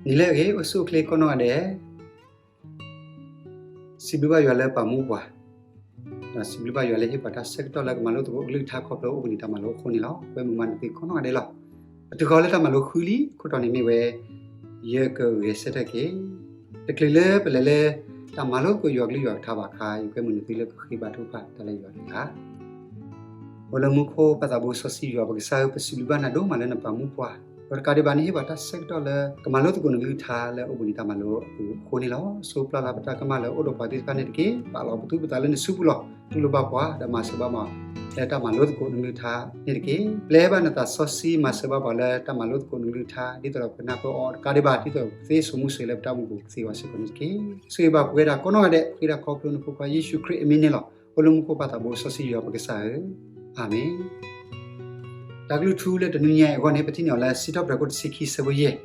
နံၤလၢအဂ့ၤ အိၣ်ဆူၣ်အိၣ်ချ့ကိးနီၢ်ဂၤဒဲး, စံးဘျုးဘၣ်ယွၤလၢပာ်မူပှၤ, ဒီးစံးဘျုးဘၣ်ယွၤလၢဟ့ၣ်ပှၤတၢ်ဆၢကတီၢ်လၢကမၤလိသကိးကလုၢ်ကထါ ခီဖျိအိၣ်ဘှံးနံၤတၢ်မၤလိအဃိန့ၣ်လီၤ. ကွဲမုာ်မၤနၢၤသုကိးနီၢ်ဂၤဒဲးလီၤ. ပတုၤဃီၤလၢတၢ်မၤလိဃုလံ, ခိၣ်တီန့ၣ်မ့ၢ်ဝဲ ယကဂဲၤဆၢထၢၣ်က့ၤ. တချုးလၢပလဲၤလၢ တၢ်မၤလိသကိးယွၤကလုၢ်ယွၤကထါဘၣ်အခါ ယကွဲမုာ်နၢၤသုလၢကဃ့ဘါထုကဖၣ်တၢ်လၢယွၤတဂၤ အိၣ်လၢမူခိၣ်ပၢ်သးဘိစီဆှံယွၤပကစၢ်ဧၢ, ပစံးဘျုးဘၣ်နၤဒိၣ်မးလၢနပာ်မူပှၤ, ဒီးတကးဒံးဘၣ်န့ၣ် ဟ့ၣ်ပှၤတၢ်ဆၢကတီၢ်လၢ ကမၤလိသကိးနကလုၢ်ကထါလၢအိၣ်ဘှံးနံၤတၢ်မၤလိအပူၤအဃိန့ၣ်လီၤ. ဆိပျၢ်လၢပတၢ်ကမၣ်လၢအိၣ်ဒီးပှၤသ့ၣ်တဖၣ်န့ၣ်တက့ၢ်. ပာ်လီၤပသူၣ်ပသးလၢနစုပူၤလီၤ. တူၢ်လိာ်ဘၣ်ပှၤ ဒီးမၤစၢၤဘၣ်မၤ လၢတၢ်မၤလိသကိးနကလုၢ်ကထါန့ၣ်တက့ၢ်. ပျဲဘၣ်နသးစီဆှံမၤစၢၤဘၣ်ပှၤလၢတၢ်မၤလိသကိးနကလုၢ်ကထါ ဒ်သိးဒီးပကနၢ်ပၢၢ်အီၤတကးဒံးဘၣ် ဒ်သိးဒီးပသ့စိာ်မူစိာ်လၢပတၢ်အိၣ်မူပူၤကသ့ဝဲစ့ၢ်ကီးန့ၣ်တက့ၢ်. ဆိၣ်ဂ့ၤဘၣ်ပဝဲဒၣ်ကိးနီၢ်ဂၤဒဲး ဃ့ဒၣ်ခီဖျိနဖိခွါယ့ၣ်ၡူးခရံာ်အမံၤန့ၣ်လီၤ. အိၣ်လၢမူခိၣ်ပၢ်သးဘိစီဆှံယွၤပကစၢ်ဧၢ, အၤမ့ၣ်. တၢ်ကလုၢ်ထူလၢတနွံညါအံၤအဂီၢ်န့ၣ် ပထံၣ်န့ၢ်အီၤလၢစံးထီၣ်ပတြၢၤခိၣ်တဆံခံဆၢဖိယဲၢ်,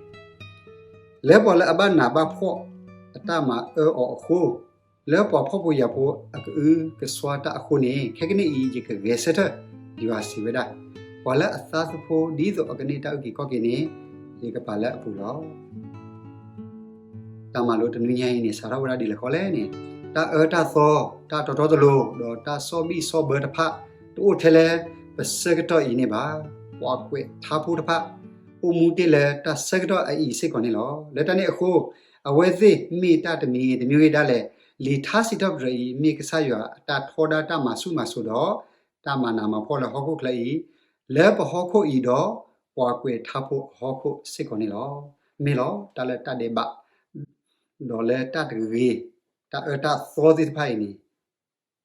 လၢပှၤလၢအဘၣ်နးဘၣ်ဖှီၣ်အတၢ်မၤအၢအီၤအဃိ, လၢပှၤဖှီၣ်ဖိယာ်ဖိအကအုကစွါတၢ်အဃိန့ၣ်, ခဲကနံၣ်အံၤ ယကဂဲၤဆၢထၢၣ်ယွၤစံးဝဲဒၣ်, ပှၤလၢအသးသမူဒ်သိးအကန့ၢ်တၢ်အုၣ်က့ၤခီၣ်က့ၤန့ၣ်, ယကပာ်လၢအပူၤလီၤ. တၢ်မၤလိတနွံညါအံၤန့ၣ် စးထီၣ်ဝဲဒၣ်ဒ်လဲၣ်ဃီလဲၣ်န့ၣ်, တၢ်အၢတၢ်သီ, တၢ်တီတီတလိၤ, ဒီးတၢ်ဆီၣ်ဘံၣ်ဆီၣ်ဘၢတဖၣ် တအိၣ်ထဲလၢပဆၢကတီၢ်အံၤန့ၣ်ဘၣ်. ပှၤကွဲးထါဖိတဖၣ် အိၣ်မူတ့ၢ်လၢတၢ်ဆၢကတီၢ်အအံၤစ့ၢ်ကီးန့ၣ်လီၤ. လၢတၢ်န့ၣ်အဃိ, အဝဲသ့ၣ်မ့ၢ်တၢ်တမံၤဂ့ၤတမံၤဂ့ၤဒၣ်လဲာ်, လံာ်ထါစံးထီၣ်ပတြၢၤအံၤ မ့ၢ်ကစၢ်ယွၤအတၢ်ထီဒါတၢ်မၤဆူၣ်မၤစိးဒီး တၢ်မၤနးမၤဖှီၣ်လၢဟီၣ်ခိၣ်ချၢအံၤ, လၢပဟီၣ်ခိၣ်အံၤဒီး ပှၤကွဲးထါဖိအဟီၣ်ခိၣ်စ့ၢ်ကီးန့ၣ်လီၤ. မ့ၢ်လီၤ, တၢ်လၢတၢ်ဒဲးဘး ဒီးလၢတၢ်တဂ့ၤ, တၢ်အၢတၢ်သီသ့ၣ်တဖၣ်အံၤန့ၣ်,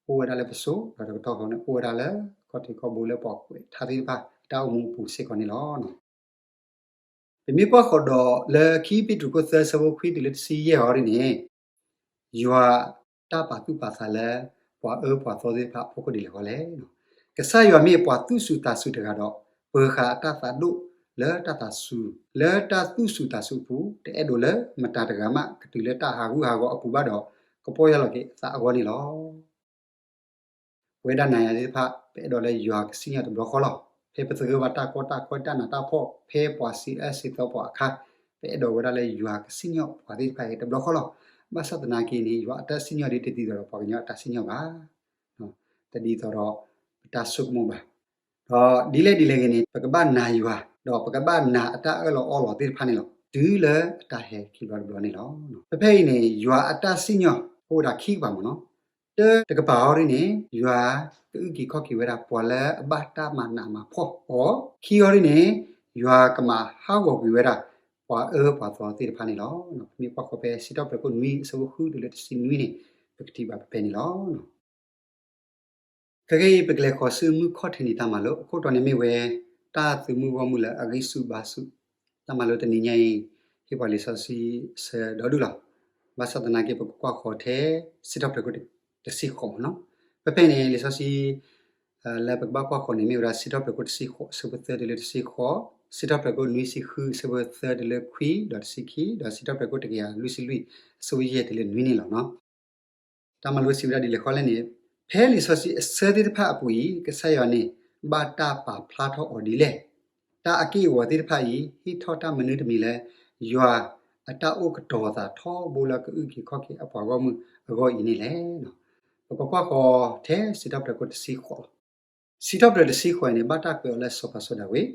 အိၣ်ဝဲဒၣ်လၢပစိၤ, ဒီးတကတီၢ်ဃီန့ၣ် အိၣ်ဝဲဒၣ်လၢခီၣ်ထံးခီၣ်ဘိလၢပှၤကွဲးထါသ့ၣ်တဖၣ် အတၢ်အိၣ်မူအပူၤစ့ၢ်ကီးန့ၣ်လီၤ. ပမ့ၢ်ကွၢ်ဃီၤဒီးလၢခံပ့းတရူးခိၣ်သၢဆၢဖိခွံတုၤလၢတဆံယဲၢ်အံၤန့ၣ်, ယွၤတၢ်ပာ်သူၣ်ပာ်သးလၢ ပှၤအၢပှၤသီသ့ၣ်တဖၣ်အဖီခိၣ်ဒ်လဲၣ်ဃီလဲၣ်. ကစၢ်ယွၤမ့ၢ်ပှၤသူၣ်စူၤသးစူၤတဂၤဒီး, ပၢၤဃာ်အတၢ်သးဒိၣ်လၢတၢ်သးစူၤ, လၢတၢ်သူၣ်စူၤသးစူၤအပူၤ, တအဲၣ်ဒိးလၢမတၤတဂၤမးကတုၤလၢတၢ်ဟးဂူာ်ဟးဂီၤအပူၤဘၣ်ဒီး, ကပီၢ်ယၢ်လီၤက့ၤအသးအဂီၢ်န့ၣ်လီၤ. ပဝဲဒၣ်နၤယၤသ့ၣ်တဖၣ် ပအဲၣ်ဒိးလၢယွၤကစံၣ်ညီၣ်တဘျီဃီလီၤ. ဖဲပသဂၢၢ်ဘၣ်တၢ်ကီတၢ်ခဲတၢ်နးတၢ်ဖှီၣ် ဖဲပှၤစံးအၢစံးသီပှၤအခါ, ပအဲၣ်ဒိးဝဲဒၣ်လၢယွၤကစံၣ်ညီၣ်ပှၤသ့ၣ်တဖၣ်အံၤတဘျီဃီလီၤ. ဘၣ်ဆၣ်သနာ်က့န့ၣ် ယွၤအတၢ်စံၣ်ညီၣ်ဒ်တဒ်သိးဒီးပှၤကညီအတၢ်စံၣ်ညီၣ်ဘၣ်, တဒ်သိးဒီးပတၢ်ဆိကမိၣ်ဘၣ်. ဒီးဒ်လဲၣ်ဒ်လဲၣ်ဂ့ၤန့ၣ် ပကဘၣ်နာ်ယွၤ, ဒီးပကဘၣ်နာ်အတၢ်အၢၣ်လီၤအီလီၤသ့ၣ်တဖၣ်န့ၣ်လီၤ. တုၤလၢအတၢ်ဟဲခံဘျီတဘျီန့ၣ်လီၤ. ဖဲဖဲအံၤန့ၣ် ယွၤအတၢ်စံၣ်ညီၣ်အိၣ်ဝဲဒၣ်ခံကပၤမ့ၢ်နီၤ. တၢ်တကပၤအံၤဒ်န့ၣ် ယွၤကအုၣ်က့ၤခီၣ်က့ၤဝဲဒၣ်ပှၤလၢအဘၣ်တၢ်မၤနးမၤဖှီၣ်အီၤ, ခံအံၤဒ်န့ၣ် ယွၤကမၤဟးဂီၤကွံာ်ဝဲဒၣ် ပှၤအၢပှၤသီသ့ၣ်တဖၣ်န့ၣ်လီၤ. ပမ့ၢ်ကွၢ်ဃီၤဖဲစံးထီၣ်ပတြၢၤခိၣ်နွံအဆၢဖိဃုတုၤလၢတဆံနွံန့ၣ် ပကထံၣ်ဘၣ်ဖဲန့ၣ်လီၤ. ခဲကနံၣ်အံၤ ပကလဲၤဃီၤဆူမုၢ်ခီၣ်ထံးနံၤတၢ်မၤလိ အခိၣ်တီန့ၣ်မ့ၢ်ဝဲ တၢ်သုးမုၢ်ဂီၢ်မုၢ်လၢအဂံၢ်ဆူၣ်ဘါဆူၣ်. တၢ်မၤလိတနံၤညါအံၤ ဟ့ၣ်ပှၤလံာ်စီဆှံအဆၢဒီဒူၣ်လီၤ. ဘၣ်ဆၣ်သနာ်က့ ပကကွၢ်ဃီၤထဲ စံးထီၣ်ပတြၢၤခိၣ်တဆံဃိးမ့ၢ်နီၤ. ဖဲဖဲန့ၣ် လံာ်စီဆှံ လၢပကဘၣ်ကွၢ်ဃီၤန့ၣ် မ့ၢ်ဝဲဒၣ် စံးထီၣ်ပတြၢၤခိၣ်တဆံဃိး အဆၢဖိသၢတုၤလၢတဆံဃိး, စံးထီၣ်ပတြၢၤခိၣ်နွံဆံဃု အဆၢဖိသၢတုၤလၢခွံ ဒီးတဆံခံ, ဒီးစံးထီၣ်ပတြၢၤခိၣ်တကယၤလွံၢ်ဆံလွံၢ် အဆၢဖိယဲၢ်တုၤလၢနွံန့ၣ်လီၤ. တၢ်မၤလိစံးဝဲဒၣ်ဒ်လဲၣ်ဃီလဲၣ်န့ၣ်, ဖဲလံာ်စီဆှံအဆၢသ့ၣ်တဖၣ်အပူၤအံၤ ကစၢ်ယွၤန့ၣ် ဘၣ်တၢ်ပာ်ဖျါထီၣ်အီၤဒ်လဲၣ်. တၢ်အက့ၢ်အဂီၤသ့ၣ်တဖၣ်အံၤ ဟ့ၣ်ထီၣ်တၢ်မနုၤတမံၤလၢ ယွၤအတၢ်အိၣ်ကတီၤသးထီဘိလၢကအုၣ်က့ၤခီၣ်က့ၤအပှၤဂီၢ်မုၢ်အဂီၢ်အံၤန့ၣ်လဲၣ်. ပကကွၢ်ဃီၤထဲစံးထီၣ်ပတြၢၤခိၣ်တဆံဃိးလီၤ. စံးထီၣ်ပတြၢၤတဆံဃိးအံၤန့ၣ် ဘၣ်တၢ်ကွဲးအီၤလၢစီၤပၤစီၤဒၤဝံး,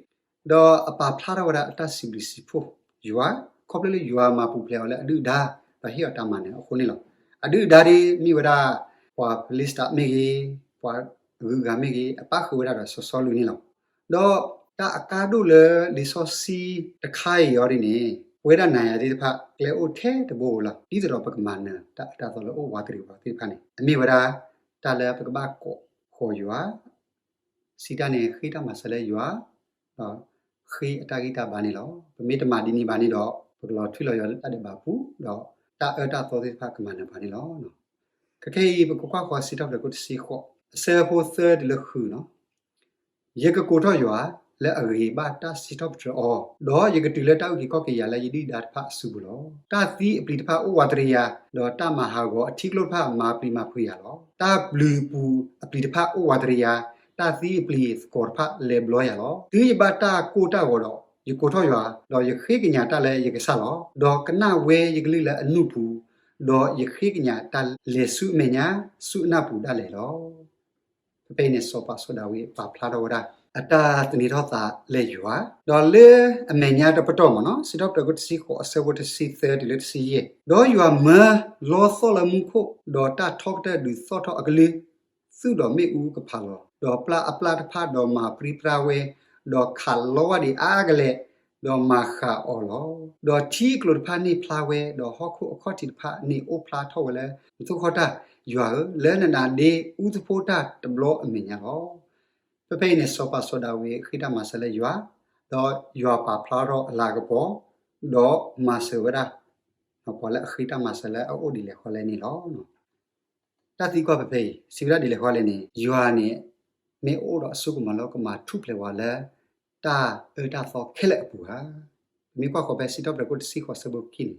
ဒီးအပာ်ဖျါထီၣ်ဝဲဒၣ်အတၢ်စံးဘျုးစံးဖှိၣ်ယွၤ, ခီဖျိလၢယွၤမၤပူၤဖျဲးအီၤလၢအဒုၣ်အဒါ, ဒီးဟ့ၣ်အီၤတၢ်မၤနၢၤအဃိန့ၣ်လီၤ. အဒုၣ်အဒါဒ်မ့ၢ်ဝဲဒၣ် ပှၤဖလံၡတၤမ့ၢ်ဂ့ၤ, ပှၤအဂုၤအဂၤမ့ၢ်ဂ့ၤ, အပၣ်ဃုာ်ဝဲဒၣ်ဒီးစီၤစီလူးန့ၣ်လီၤ. ဒီးတၢ်အကါဒိၣ်လၢလံာ်စီဆှံတခါအံၤအံၤဒ်န့ၣ်, ပဝဲဒၣ်နၤယၤသ့ၣ်တဖၣ် ကျဲအိၣ်ထဲတဘိဧိၤလီၤ. ဒ်သိးဒီးပကမၤနၢၤတၢ်အၢတၢ်သီလၢအိၣ်ဝးတရံးဝးသ့ၣ်တဖၣ်န့ၣ် အမ့ၢ်ဝဲဒၣ် တၢ်လၢပကဘၣ်ကိးဃီၤယွၤ, စံးတၢ်န့ၣ် ဃ့တၢ်မၤစၢၤလၢယွၤ, ဒီးဃ့အတၢ်ဂံၢ်တၢ်ဘါန့ၣ်လီၤ. ပမ့ၢ်တမၤဒ်န့ၣ်ဘၣ်န့ၣ်ဒီး ပကလီၤထွံလီၤယွၤလၢတၢ်ဒဲးဘးပူၤ, ဒီးတၢ်အၢတၢ်သီသ့ၣ်တဖၣ်ကမၤနၢၤပှၤန့ၣ်လီၤ. ခဲကနံၣ်အံၤ ပကကွၢ်ဃီၤစံးထီၣ်ပတြၢၤခိၣ်တဆံဃိး အဆၢဖိသၢတုၤလၢဃုလီၤ. ယကကိးထီၣ်ယွၤလၢအဂ့ၤဘၣ်တၢ်စံးထီၣ်ပတြၢၤအီၤ, ဒီးယကတုၤလၢတၢ်အုၣ်က့ၤခီၣ်က့ၤယၤလၢယဒုၣ်ဒါတဖၣ်အစုပူၤလီၤ. တၢ်သံအပျံၤတဖၣ်အိၣ်ဝးတရံးယၤ, ဒီးတၢ်မၤဟးဂီၤအထံကျိတဖၣ်မၤပျံၤမၤဖုးယၤလီၤ. တၢ်ဘျုးပူၤအပျံၤတဖၣ်အိၣ်ဝးတရံးယၤ, တၢ်သံအပျံၤသကိးတဖၣ်လဲၤဘျီယၤလီၤ. တုၤယဘၣ်တၢ်ကိၢ်တၢ်ဂီၤဒီး ယကိးထီၣ်ယွၤ, ဒီးယဃ့ကညးတၢ်လၢယကစၢ်လီၤ. ဒီးကနၣ်ဝဲယကလုၢ်လၢအနူၢ်ပူၤ, ဒီးယဃ့ကညးတၢ်လဲၤဆူအမဲာ်ညါ ဆူအနၢ်ပူၤဒၣ်လဲာ်လီၤ. ဖဲဖဲအံၤန့ၣ် စီၤပၤစီၤဒၤဝံးပာ်ဖျါထီၣ်ဝဲဒၣ် အတၢ်သန့ၤထီၣ်သးလၢယွၤ, ဒီးလၢအမဲာ်ညါတပတီၢ်မ့ၢ်နီၤ စံးထီၣ်ပတြၢၤခိၣ်တဆံဃိး အဆၢဖိတဆံသၢတုၤလၢတဆံယဲၢ်, ဒီးယွၤမၢလီသီၣ်လၢမူခိၣ်, ဒီးတၢ်ထီကတၢၢ်ဒုးသီၣ်ထီၣ်အကလုၢ် သူၣ်ဒီးမ့ၣ်အူကဖးလီၤ, ဒီးပျၢ်အပျၢ်တဖၣ်ဒီးမၤပြံပြါဝဲ, ဒီးခးလီဝဲဒံးအါကလဲာ်, ဒီးမၤဃၣ်အီၤလီၤ. ဒီးထံအကျိၤတဖၣ်န့ၢ်ဖျါဝဲ, ဒီးဟီၣ်ခိၣ်အခီၣ်ထံးတဖၣ်န့ၣ်အိၣ်ဖျါထီၣ်ဝဲလၢနထိၣ်ခီၣ်တၢ်, ယွၤဧၢ, လၢနနါဒ့အူသဖိတၢ်တဘျီအမဲာ်ညါလီၤ. ဖဲဖဲအံၤန့ၣ် စီၤပၤစီၤဒၤဝံးဃ့တၢ်မၤစၢၤလၢယွၤ, ဒီးယွၤပာ်ဖျါထီၣ်အလၤကပီၤ, ဒီးမၤစၢၤဝဲဒၣ် ပှၤလၢအဃ့တၢ်မၤစၢၤလၢအအိၣ်ဒ်လဲၣ်ဃီလဲၣ်န့ၣ်လီၤ. တၢ်သံကွၢ်ဖဲဖဲအံၤ စံးဝဲဒၣ်ဒ်လဲၣ်ဃီလဲၣ်န့ၣ် ယွၤန့ၣ် မ့ၢ်အိၣ်ဒီးအစိကမီၤလၢကမၤထူၣ်ဖျဲးပှၤလၢ တၢ်အၢတၢ်သီခဲလၢာ်အပူၤဧါ. ပမ့ၢ်ကွၢ်ဃီၤဖဲစံးထီၣ်ပတြၢၤခိၣ်တဆံဃိး အဆၢဖိခံန့ၣ်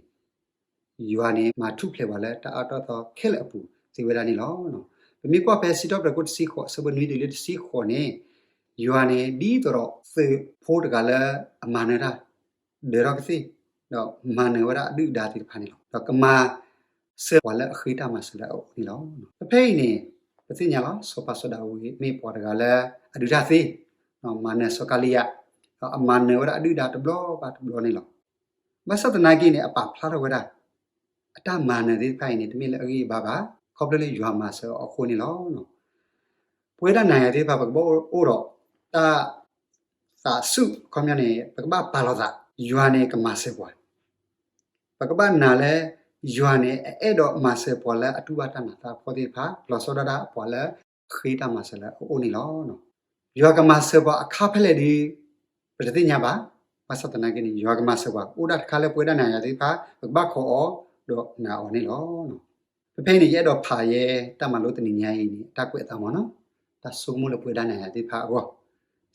ယွၤန့ၣ် မၤထူၣ်ဖျဲးပှၤလၢတၢ်အၢတၢ်သီခဲလၢာ်အပူၤ စံးဝဲဒၣ်န့ၣ်လီၤ. ပမ့ၢ်ကွၢ်ဖဲစံးထီၣ်ပတြၢၤခိၣ်တဆံဃိး အဆၢဖိနွံတုၤလၢတဆံဃိးန့ၣ် ယွၤန့ၣ် ဒ်သိးဒီးသုးဖိတဂၤလၢအမၤနၢၤတၢ် ဒၢးထီၣ်ကသ့ၣ်, ဒီးမၤနၢၤဝဲဒၣ်အဒုၣ်အဒါသ့ၣ်တဖၣ်န့ၣ်လီၤ. ဒီးကမၤစၢၤပှၤလၢအဃ့တၢ်မၤစၢၤလၢအအိၣ်န့ၣ်လီၤ. ဖဲဖဲအံၤန့ၣ် ပသ့ၣ်ညါလီၤ စီၤပၤစီၤဒၤဝံးမ့ၢ်ပှၤတဂၤလၢအဒုးတၢ်သ့, မၤနၢၤစီၤကၤလံယၤ, ဒီးအမၤနၢၤဝဲဒၣ်အဒုၣ်အဒါတဘျီဘၣ်တဘျီန့ၣ်လီၤ. ဘၣ်ဆၣ်သနာ်က့န့ၣ် အပာ်ဖျါထီၣ်ဝဲဒၣ် အတၢ်မၤနၢၤသ့ၣ်တဖၣ်အံၤန့ၣ် တမ့ၢ်လၢအဂံၢ်အဘါဘၣ်, ခီဖျိလၢယွၤမၤစၢၤအီၤအဃိန့ၣ်လီၤ. ပဝဲဒၣ်နၤယၤသ့ၣ်တဖၣ် ပကဘၣ်အိၣ်ဒီးတၢ်သးဆူၣ် အခီပညီန့ၣ် ပကဘၣ်ပာ်လီၤသး ယွၤန့ၣ်ကမၤစၢၤပှၤ, ပကဘၣ်နာ်လၢ ယွၤန့ၣ် အအဲၣ်ဒိးမၤစၢၤပှၤလၢအတူၢ်ဘၣ်တၢ်နးတၢ်ဖှီၣ်သ့ၣ်တဖၣ် လီၤဆီဒၣ်တၢ်ပှၤလၢအဃ့တၢ်မၤစၢၤလၢအအိၣ်န့ၣ်လီၤ. ယွၤကမၤစၢၤပှၤအခါဖဲလဲၣ်ဒီး ပတသ့ၣ်ညါဘၣ်. ဘၣ်ဆၣ်သနာ်က့န့ၣ် ယွၤကမၤစၢၤပှၤ အိၣ်ဒၣ်တခါလၢပဝဲဒၣ်နၤယၤသ့ၣ်တဖၣ် ပကဘၣ်ခိးအီၤ ဒီးနာ်အီၤန့ၣ်လီၤ. ဖဲဖဲအံၤန့ၣ် ယအဲၣ်ဒိးဖးယဲတၢ်မၤလိတနံၤညါအံၤန့ၣ် အတၢ်ကွဲးအသးမ့ၢ်နီၤ တၢ်ဆိကမိၣ်လၢပဝဲဒၣ်နၤယၤသ့ၣ်တဖၣ်အဂီၢ်,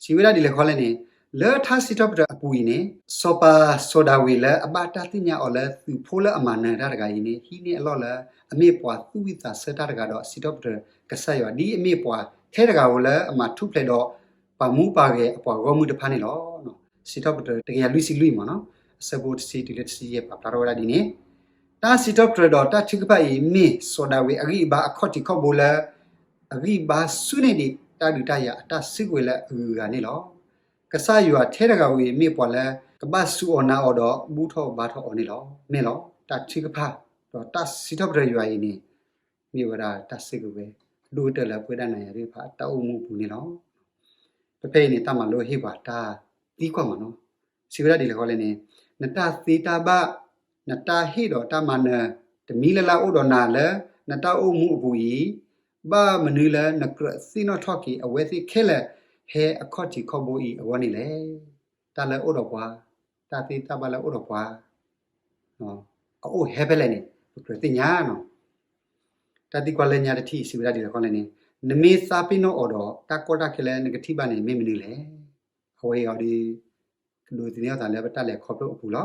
စံးဝဲဒၣ်ဒ်လဲၣ်ဃီလဲၣ်န့ၣ် လၢထါစံးထီၣ်ပတြၢၤအပူၤအံၤန့ၣ် စီၤပၤစီၤဒၤဝံးလၢအဘၣ်တၢ်သ့ၣ်ညါအီၤလၢသုးဖိလၢအမၤနၢၤတၢ်တဂၤအံၤန့ၣ် ဟံးန့ၢ်အလီၢ်လၢ အမ့ၢ်ပှၤသူၣ်ဝံၣ်သးဆၢတၢ်တဂၤဒီး စံးထီၣ်ပတြၢၤကစၢ်ယွၤ ဒ်အမ့ၢ်ပှၤထဲတဂၤဧိၤလၢအမၤထူၣ်ဖျဲးဒီး ပှၤမူပှၤဂဲၤအပှၤဂီၢ်မုၢ်တဖၣ်န့ၣ်လီၤ. စံးထီၣ်ပတြၢၤတကယၤလွံၢ်ဆံလွံၢ်မ့ၢ်နီၤ အဆၢဖိတဆံတုၤလၢတဆံယဲၢ် ပာ်ဖျါထီၣ်ဝဲဒၣ်ဒ်န့ၣ်, တၢ်စံးထီၣ်ပတြၢၤဒီးတၢ်ထုကဖၣ်အံၤ မ့ၢ်စီၤဒၤဝံးအဂံၢ်အဘါအခီၣ်ထံးခီၣ်ဘိလၢ အဂံၢ်ဘါဆူၣ်န့ၢ်ဒံးတၢ်ဒုးတၢ်ယၤအတၢ်စုကဝဲၤလၢအဂုၤအဂၤန့ၣ်လီၤ. ကစၢ်ယွၤထဲတဂၤဝံၤမ့ၢ်ပှၤလၢ ကဘၣ်စူၢ်အီၤနာ်အီၤဒီးဘူၣ်ထီၣ်ဘါထီၣ်အီၤန့ၣ်လီၤ. မ့ၢ်လီၤ တၢ်ထုကဖၣ် ဒီးတၢ်စံးထီၣ်ပတြၢၤယွၤအံၤန့ၣ် မ့ၢ်ဝဲဒၣ်တၢ်စုကဝဲၤ အဒိၣ်ကတၢၢ်လၢပဝဲဒၣ်နၤယၤသ့ၣ်တဖၣ်အတၢ်အိၣ်မူအပူၤန့ၣ်လီၤ. ဖဲဖဲအံၤန့ၣ် တၢ်မၤလိဟ့ၣ်ပှၤတၢ်သံကွၢ်မ့ၢ်နီၤ, စံးဝဲဒၣ်ဒ်လဲၣ်ဃီလဲၣ်န့ၣ်, နတၢ်သ့တၢ်ဘၣ်, နတၢ်ဟ့ၣ်ဒီးတၢ်မၤနၢၤ တမံၤလၢ်လၢ်အိၣ်ဒီးနၤလၢ နတၢ်အိၣ်မူအပူၤအံၤ, ဘၣ်မနုၤလၢနကြၢးသ့ၣ်နီၣ်ထီၣ်က့ၤအဝဲသ့ၣ်ခဲလၢာ် ဟဲအခီၣ်ထံးခီၣ်ဘိအံၤအဂီၢ်န့ၣ်လဲၣ်. တၢ်လၢအိၣ်ဒီးပှၤ, တၢ်သ့တၢ်ဘၣ်လၢအိၣ်ဒီးပှၤ အအိၣ်ဟဲဖဲလဲၣ်န့ၣ် ပကြၢးသ့ၣ်ညါနီၤ. တၢ်သံကွၢ်လၢညါတထံၣ်စံးဝဲဒၣ်ဒ်လဲၣ်ဃီလဲၣ်န့ၣ်, နမ့ၢ်သးပ့ၤနီၣ်အီၤဒီး တၢ်ကီတၢ်ခဲလၢနကထံၣ်ဘၣ်န့ၣ် မ့ၢ်မနုၤလဲၣ်. အဝဲအံၤအီၤဒီး ကဒိးသန့ၤအသးလၢပတၢ်လဲၤခီဖျိအပူၤလီၤ.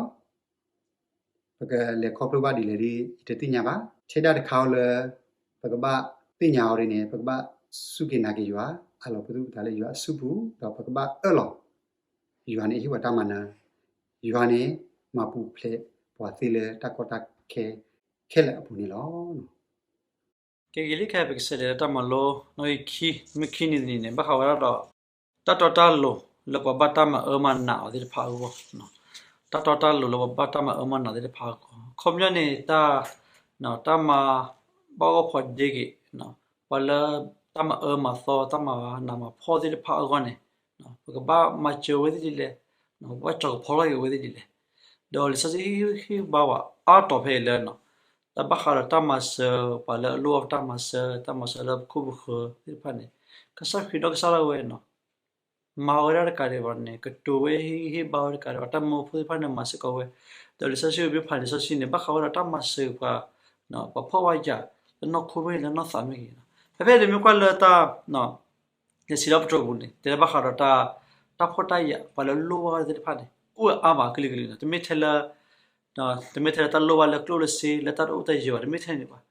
ပကလဲၤခီဖျိဘၣ်ဒ်လဲၣ်ဒီး ယတသ့ၣ်ညါဘၣ်. ထဲဒၣ်တခါအံၤလၢ ပကဘၣ်သ့ၣ်ညါအီၤဒ်န့ၣ် ပကဘၣ်စူၢ်က့ၤနာ်က့ၤယွၤ, အးလီၤပသူၣ်ပသးလၢယွၤအစုပူၤ, ဒီးပကဘၣ်အၢၣ်လီၤ ယွၤန့ၣ်ဟ့ၣ်ပှၤတၢ်မၤနၢၤ, ယွၤန့ၣ်မၤပူၤဖျဲးပှၤသ့လၢတၢ်ကီတၢ်ခဲ ခဲလၢာ်အပူၤန့ၣ်လီၤ. ကဲဂ့ၤလံ ခဲအံၤပကဆဲးလဲၤလၢတၢ်မၤလိ နီၣ်ဂံၢ်ခံ, မုၢ်ခံနံၤတနံၤန့ၣ် ဘၣ်ဃးဝဲဒၣ်ဒီး တၢ်တီတၢ်လိၤလၢပှၤဘၣ်တၢ်မၤအၢမၤနးအီၤသ့ၣ်တဖၣ်အဂီၢ်, တၢ်တီတၢ်လိၤလၢပှၤဘၣ်တၢ်မၤအၢမၤနးသ့ၣ်တဖၣ်အဂီၢ်, အခီပညီန့ၣ် တၢ် တၢ်မၤဘၣ်ဂီၢ်ဖီဒ့က့ၤ ပှၤလၢတၢ်မၤအၢမၤသီ တၢ်မၤနးမၤဖှီၣ်သ့ၣ်တဖၣ်အဂီၢ်န့ၣ် ပကဘၣ်မၤစၢၤဝဲသ့ၣ်ဒ်လဲၣ်, ပကဘၣ်ကၠီၤကဖီထီၣ်က့ၤဝဲသ့ၣ်ဒ်လဲၣ်. ဒီးလံာ်စီဆှံဟ့ၣ်ဂံၢ်ဟ့ၣ်ဘါဝဲအါတီၤဖဲအံၤလၢ တၢ်ဘၣ်ဃးဒီးတၢ်မၤစၢၤ ပှၤလၢအလိၣ်ဘၣ်တၢ်မၤစၢၤ တၢ်မၤစၢၤလၢပခိၣ်ပဃၢၤသ့ၣ်တဖၣ်န့ၣ် ကစၢ်ခရံာ်နီၢ်ကစၢ်ဒၣ်ဝဲ မၤဝဲဒၣ်တကးဒံးဘၣ်န့ၣ် ကတိၤဝဲဟ့ၣ်ဂံၢ်ဟ့ၣ်ဘါဝဲတကးဒံးဘၣ် တၢ်မၢဖိသ့ၣ်တဖၣ်န့ၣ် မၤစ့ၢ်ကီးဝဲ, ဒီးလံာ်စီဆှံမ့ၢ်ဖးလံာ်စီဆှံန့ၣ် ဘၣ်ဃးဝဲဒီးတၢ်မၤစၢၤပှၤ ပှၤဖှီၣ်ဘၣ်ယာ် လၢနီၢ်ခိမ့ၢ်ဂ့ၤ လၢနီၢ်သးမ့ၢ်ဂ့ၤ, ဖဲဖဲန့ၣ်မ့ၢ်ကွၢ်လၢတၢ် လံာ်စံးထီၣ်ပတြၢၤပူၤန့ၣ် တဲဘၣ်ဃးဒီးတၢ် တၢ်ဖှီၣ်တၢ်ယာ် ပှၤလၢလိၣ်ဘၣ်သ့ၣ်တဖၣ်န့ၣ် အိၣ်ဝဲအါမးကလုာ်ကလုာ်လီၤ. တမ့ၢ်ထဲလၢ တမ့ၢ်ထဲလၢတၢ်လိၣ်ဘၣ်လၢကျိၣ်လၢစ့ လၢတၢ်တအိၣ်တၢ်ယၢၤဘၣ် တမ့ၢ်ထဲန့ၣ်ဘၣ်.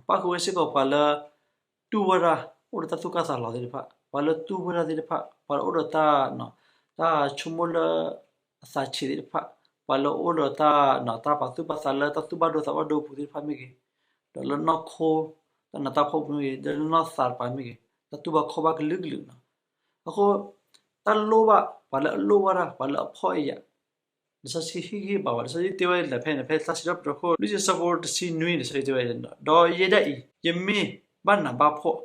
ပၣ်ဃုာ်ဝဲစ့ၢ်ကီးပှၤလၢ တူၢ်ဝဲဒၣ် အိၣ်ဒီးတၢ်သူၣ်ကၢ်သးလီၤသ့ၣ်တဖၣ် ပှၤလၢတူၢ်ဝဲဒၣ်သ့ၣ်တဖၣ် ပှၤလၢအိၣ်ဒီးတၢ် တၢ်ဆိကမိၣ်လၢ အသးဆံးသ့ၣ်တဖၣ်, ပှၤလၢအအိၣ်ဒီးတၢ် တၢ်ပာ်သူၣ်ပာ်သးလၢတၢ်သူၣ်ဘၣ်ဒိသးဘၣ်ဒိအပူၤသ့ၣ်တဖၣ်မ့ၢ်ဂ့ၤ, ဒီးလၢနီၢ်ခိ တၢ်နးတၢ်ဖှီၣ်ပူၤမ့ၢ်ဂ့ၤ, ဒီးလၢနီၢ်သးတပၤမ့ၢ်ဂ့ၤ, တၢ်တူၢ်ဘၣ်ခီၣ်ဘၣ်ကလုာ်ကလုာ်နီၤ. အဃိ တၢ်လိၣ်ဘၣ် ပှၤလၢအလိၣ်ဘၣ်တၢ် ပှၤလၢအဖှီၣ်အယာ် လံာ်စီဆှံဟ့ၣ်ဂံၢ်ဟ့ၣ်ဘါဝဲ, လံာ်စီဆှံတဲဝဲဒ်လဲၣ်ဖဲန့ၣ်, ဖဲတၢ်စံးထီၣ်ပတြၢၤခိၣ် လွံၢ်ဆံအဆၢဖိတဆံနွံန့ၣ် လံာ်စီဆှံတဲဝဲ, ဒီးယဲဒၣ်အံၤ ယမ့ၢ်ဘၣ်နးဘၣ်ဖှီၣ်